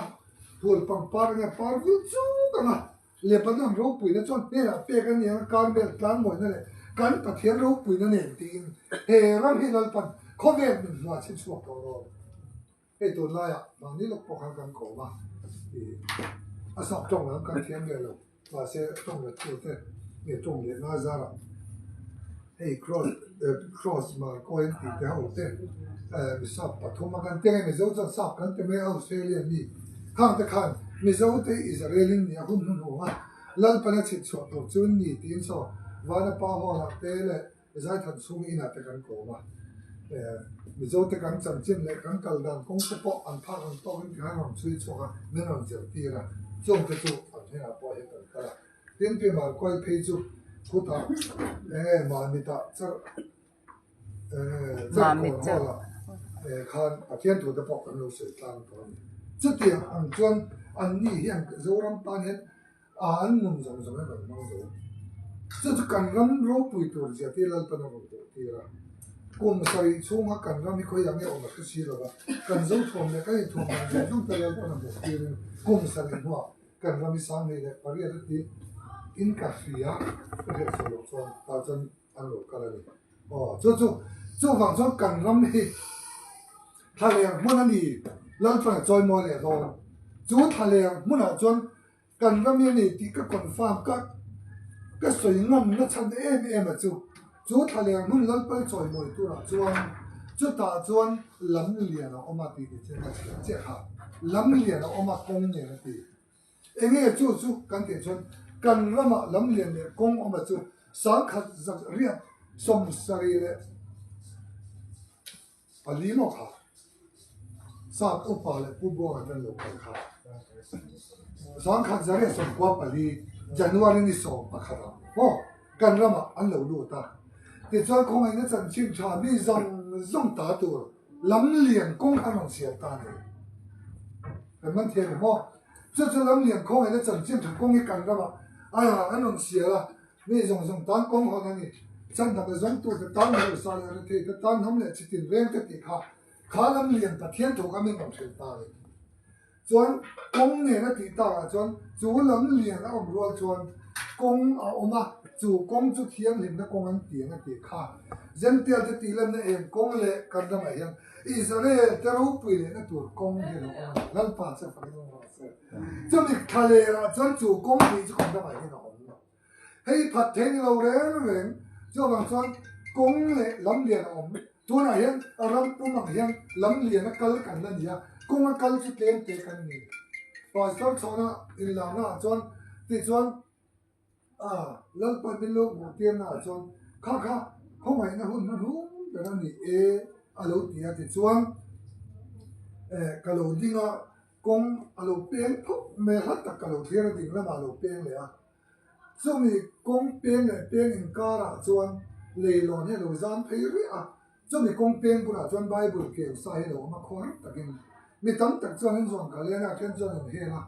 phul pangpar anga par vul chuk anga, Lebanon ropuina chuan hnenah pek a ni anga Karmel tlanmawina leh kan Pathian ropuina nen tiin he ram hi Lalpan khawvel min hmuah chhin chhuak tawh dawn. Hei tunlaiah mahni lawk pawh khan kan kawm a, ih a sap tawng lam kan thiam leh lo. Mahse tawng let tur te nge tawng leh ngai zarah hei cross cross marcoin tih te ho te mi sap pathum a kan ti nge Mizo chuan sap kan ti mai a Australian mi khang te khan Mizo te Israel in nia hun hnuhnung a Lalpana chhit chhuah tur chu an ni tiin saw Vanapa hall ah te leh Zaithan chhung inah te kan kawm a, Mizo te kan chanchin leh kan kal dan kawng te pawh an phak ang tawkin tikhan rawn chhui chhuak a, min rawn zirtir a, chung te chu an. hnenah pawh hian kan kal a. Tin, Pi Markawii phei chu khutah eng nge Mamitah char Mamit char khan Pathian thu te pawh kan lo sawi tlang tawh a ni. Chutiang ang chuan anni hian Zoram tan hian an nun zawng zawng hian an hmang zo. Chu chu kan ram ropui tur zia te Lalpan a rawn duh tir a. Kum sarih chhunga kan ram hi khawiah nge awm a hre si lo va, kan zothuam leh kan inthuam dan zawng zawng te Lalpan a hmuh tirin kum sarih hnuah kan ram hi sanghnih leh pariat a ti in ka hria ka hriat chhuah loh chuan tah chuan an lo kal a ni. Aw, chu chu, chuvang chuan kan ram hi thlaleng hmun a ni, Lalpan a chawimawi leh dawn. Chu thlaleng hmunah chuan kan ram hi a ni tih ka confirm ka ka sawi ngam na chhan em em a chu. Chu thlaleng hmun Lalpal chawimawi turah chuan chutah chuan lam lian a awm a tih te chuan ka chhiar chiah kha. Lam lian a awm a kawng nen a ti. Enge chu chu kan tih chuan kan ramah lam lian leh kawng awma chu 1874 maw kha sap upa leh Pu Buanga ten lo kal kha 1994 January ni 11 ah maw kan ramah an lo lut a tichuan khawngaihna chanchin tha mi zawng zawng ta tur Lam lian kawng an rawn siam ta a ni. Kan man thiam em aw? Chu chu lam lian kawng ena chanchin tha kawng hi kan ramah a an rawn sial a, mi zawng zawng tan kawng hawn a ni. Chhandam a zawngtu te tan hausa leh rethei te tan hnam leh chitin reng te tih kha kha lam lian Pathian thu kha min rawn hrilh ta a ni. Chuan kawng nen a tih takah chuan chu lam lian a awm rual chuan kawng a awm a, chu kawng chu thianghlimna kawng an ti ang a tih kha. Gential te tih lanna eng kawng leh kan ramah hian Israel te ropui lehna tur kawng hi a lo awm a ni. Lalpa chuan fakin awm rawh se. Chumi thla lerah chuan chu kawng tih chu kan ramah hian a awm. Hei phat thei ni lo reng reng chuvang chuan kawng leh lam lian a awm. Tunah hian a ram pum ang hian lam lian a kal kan la ni a, kawng a kal chu tlem te kan ni. Pastor chhawna inlarna ah chuan tichuan a Lalpa min lo hmuh tirna ah chuan kha kha khawngaihna hun hnuhnung ber a ni e a lo ti a tichuan eh ka lo ding a kawng a lo peng phawt mai a hla tak ka lo thlir a ding lamah a lo peng leh a. Chumi kawng peng leh peng inkarah chuan leilawn hi a lo zam phei rih a, chumi kawng peng bulah chuan Bible keu sa hi a lo awm a khaw reng takin mi tam tak chuan an zuan kal en a, then chuan an heng a,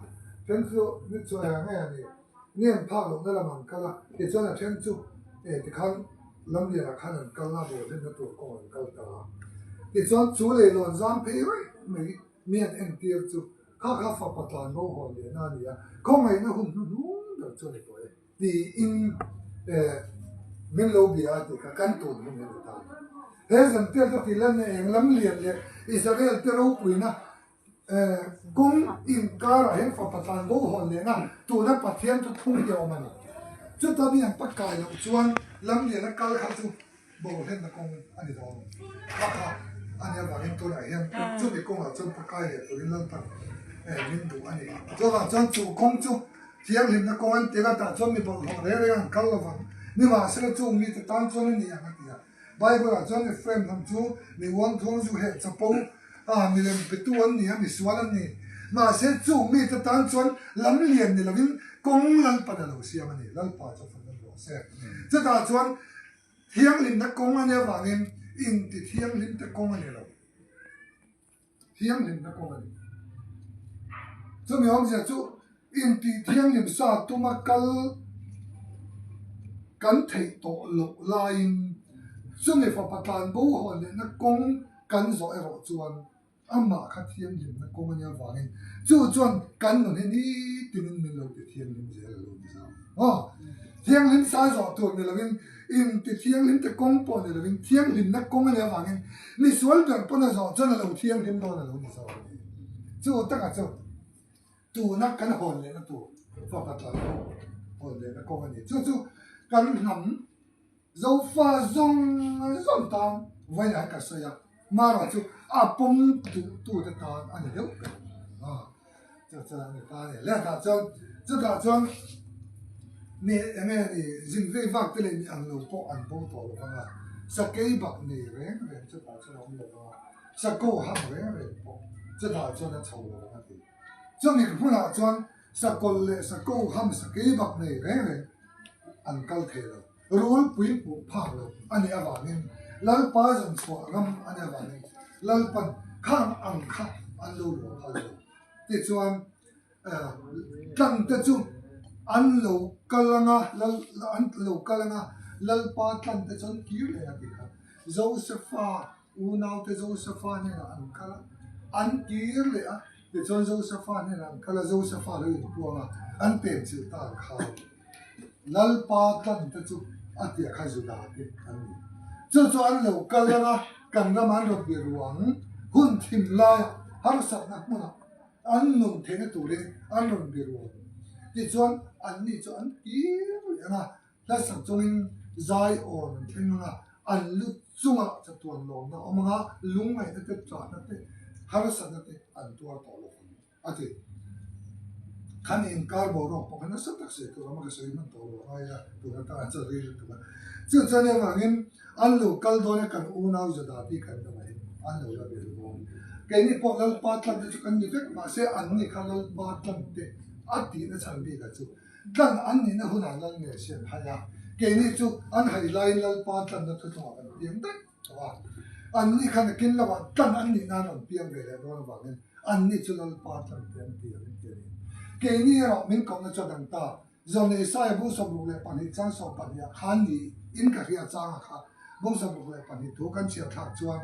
then chu ni chuan eng nge a ni, ni an phak lohna lam an kal a, tichuan a then chu eh tikhan lamlianah khan an kal a, bawlhlinna tur kawng an kal ta a, tichuan chu leilawn zam phei rih mai mi an entir chu. Kha kha fapa tlan bo hawn lehna a ni a, khawngaihna hun hnuhnung ber chu a ni tawh e tiin min lo bia a tih kha kan tun hun hi a ni ta a ni. He Zantial te tih lanna eng lam lian leh Israel te ropuina kawng inkarah hian fapa tlan bo hawn lehna tuna Pathian chu thlung hi a awm a ni. Chuta mi an pakai loh chuan lam liana kal kha chu Bohlenna kawng a ni dawn. Kha kha a nia vangin tunah hian chumi kawngah chuan pakai leh turin Lalpan min duh a ni. Chuvang chuan chu kawng chu thianghlimna kawng an tir a, tah chuan mi bawlhhlawh reng reng an kal lovang. Nimahsela chung mite tan chuan a ni ang a ti a. Bible-ah chuan Ephraim hnam chu mi uangthuang zu heh chapo a, milem petu an ni a, misual an ni. Mahse chung mite tan chuan lam lian ni lovin kawng Lalpan a lo siam a ni. Lalpa chu fak an rawh se. Chutah chuan Thianghlimna kawng a nih avangin inti thianghlimte kawng a ni lo. Thianghlimna kawng a ni. Chumi awmzia chu inti thianghlim sa tuma kal kan theih tawh loh laiin chumi fapa tlanbo hawn lehna kawng kan zawh erawh chuan Amah kha thianghlimna kawng a nia vangin chu chuan kan nun hi nitinin min lo ti thianghlim zel a lo ni zau. Aw, thianghlim sai zawh tur ni lovin, inti thianghlim te kawng pawh ni lovin thianghlimna kawng a nia vangin misual ber pawn a zawh chuan a lo thianghlim dawn a lo ni zau a ni. Chu taka chu tuna kan hawn lehna tur fapa tlan ho hawn lehna kawng a ni. Chu chu kan hnam. Zofa zawng zawng tan vawilah hian ka sawi a, Mara chu a pawm duhtute tan a ni deuh ber a, chu chuan a ni ta a ni. Lehkha chuan chutah chuan mi eng nge ni zin vei vak te leh mi ang lo pawh an bo tawh lo vang a, sakei bak nei reng reng chutah chuan a awm lo vang a, sako hang reng reng pawh chutah chuan a chho lo vang a ti. Chumi hmunah chuan. Sakawlh leh sako ham sakei bak nei reng reng an kal thei lo. Rulpui hmuh phak lo a nih avangin Lalpa zawnchhuah ram a nih avangin Lalpan khang ang kha an lo luah phal lo. Tichuan tlangte chu an lo kal anga an lo kal anga Lalpa tlangte chu an kir leh a tih kha Josefa Unaute Josefa hnenah an kal a, an kir leh a, tichuan Josefa hnenah an kal a, Josefa lo inpuang a, an penchilh ta ang kha. Lalpa tlante chu a tia kha Juda te an ni. Chu chu an lo kal ang a, kan ramah an rawn biru ang, hun thim laiah harsatna hmunah an nun theihna turin an rawn biru ang. Tichuan anni chu an kir leh ang a, Hlasak chungin zai awn an thleng ang a, an lu chungah chatuan lawmna a awm ang a, lungngaihna te, ṭahna te, harsatna te an tuar tawh lo ang, a ti. Khan inkar boruak pawh kha nasa tak sawi tur a awm a, ka sawi hman tawh lo a ngai a, tun atanga chaw ril lutuk a. Chu chuan avangin an lo kal dawn a, kan unau Juda tih kan lamah hian an lo la ve dawn. Keini pawh Lalpa tlante chu kan ni vek, mahse anni kha Lalpa tlante a tihna chhan bikah chu Tlan an nihna hunah Lal nge siam hai a, keini chu an hai laiin Lalpa tlanna thuthlungah kan piang daih tawh a. Anni khan a kin lovah tlan an nihna an rawn piang ve leh dawn avangin anni chu Lalpa tlan te an ti ang ti a ni. Keini erawh min kohna chu a dang ta. Zawlnei Isaia bung 62 chang 12 ah khan niin ka hria changa kha bung 62 thu kan chhiar thlak chuan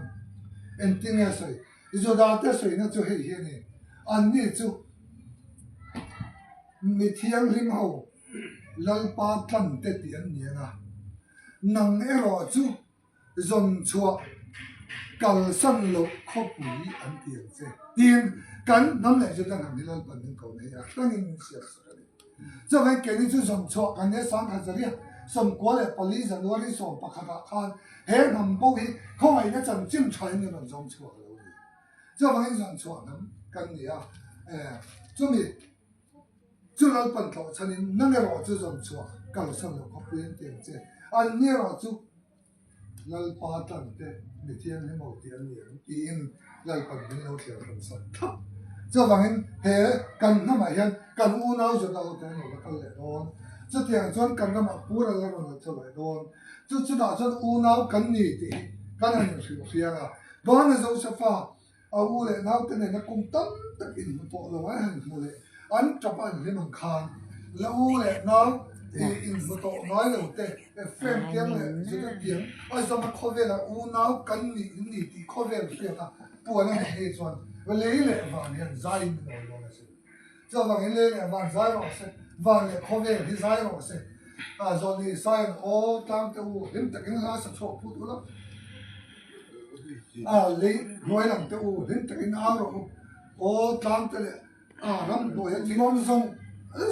engtin nge a sawi? Judate sawina chu hei hi a ni, anni chu Mi thianghlim ho Lalpa tlante tih an ni ang a, nang erawh chu zawn chhuah kalsan loh khawpui an ti ang che. Tiin kan hnam leh Juda hnam hi Lalpan min ko nei a, hrangin min siam sak a ni. Chuvangin keini chu zawn chhuah kan nia 10,000 94 January 11 ah khan he hnam bo hi khawngaihna chanchin thain min rawn zawng chhuak a lo ni. Chuvangin zawn chhuah hnam kan ni a, chumi Chu Lalpan tlawh chhanin nang erawh chu zawm chhuah kalsan loh khawpui an ti ang che. An ni erawh chu Lalpa tlante mi thianghlim ho tih an ni ang tiin Lalpan min lo thliar hran sak thlap. Chuvangin he kan hnamah hian kan unau Juda ho te an lo la kal leh dawn. Chutiang chuan kan ramah pur a la rawn la chaw leh dawn. Chu chutah chuan unau kan ni tih hi kan han inhrilh hriang a. Bana Josefa A u leh naute nena kum tam tak inhmu tawh lo an han hmu leh an tap an hlim ang khan la u leh nau inhmu tawh ngai lo te Ephraim tiang leh Judah tiang a zawma khawvela unau kan nih in ni tih khawvel hriat a puan a neih hei chuan lei leh van hian zaiin min awi dawn a sin. Chuvangin lei leh van zai rawh se, van leh khawvel hi zai rawh se. Zawlni Isaia'n, Aw tlangte u, hlim takin hla sa chhuak phut ula, lei hnuai lam te u, hlim takin au rawh u, aw tlangte leh ram hnuaia thingawm zawng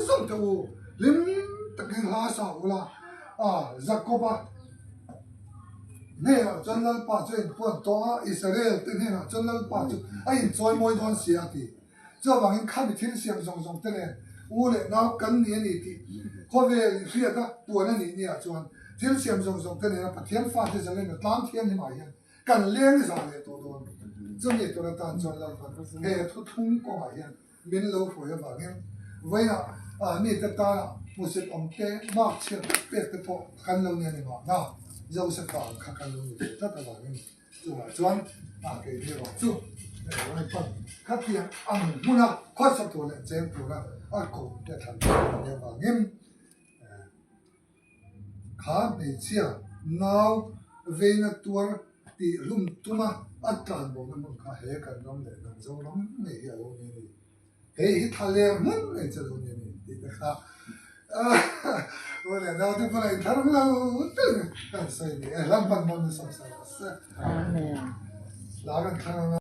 zawng te u, hlim takin hla sa ula, Jakoba hnenah chuan Lalpa chu a inpuan tawh a, Israel te hnenah chuan Lalpa chu a inchawimawi dawn si a ti. Chuvangin khami thil siam zawng zawng te nen u leh nau kan ni a ni tih khawvel i hriat a puan a nih niah chuan thil siam zawng zawng te nena Pathian fate zalenna tlang thianghlimah hian kan leng za leh tawh dawn. Chumi tur atan chuan Lalpan he thuthlung kawngah hian min lo hruai avangin vawiinah mite tana hmusit awm te, mark chhiat pek te pawh kan lo ni a ni mahna Josefa ang kha kan lo ni ve tlat avangin Chuvah chuan a kei ni rawh chu Lalpan khatiang ang hmuna khawsa tur leh cheng tura a koh te thlan tur a nih avangin kha hmeichhia nau veina tuar tih hlum tuma a tlanbawhna hmun kha he kan ram leh kan Zoram ngei hi a lo ni a ni. Hei hi thla ler hmun mai chu lo ni a ni tih te kha u leh nau te bulah inthar lo deuh in kan sawi ni e, Lalpan hmawm nasa sa rawh se. Amen. Hla kan thlang anga.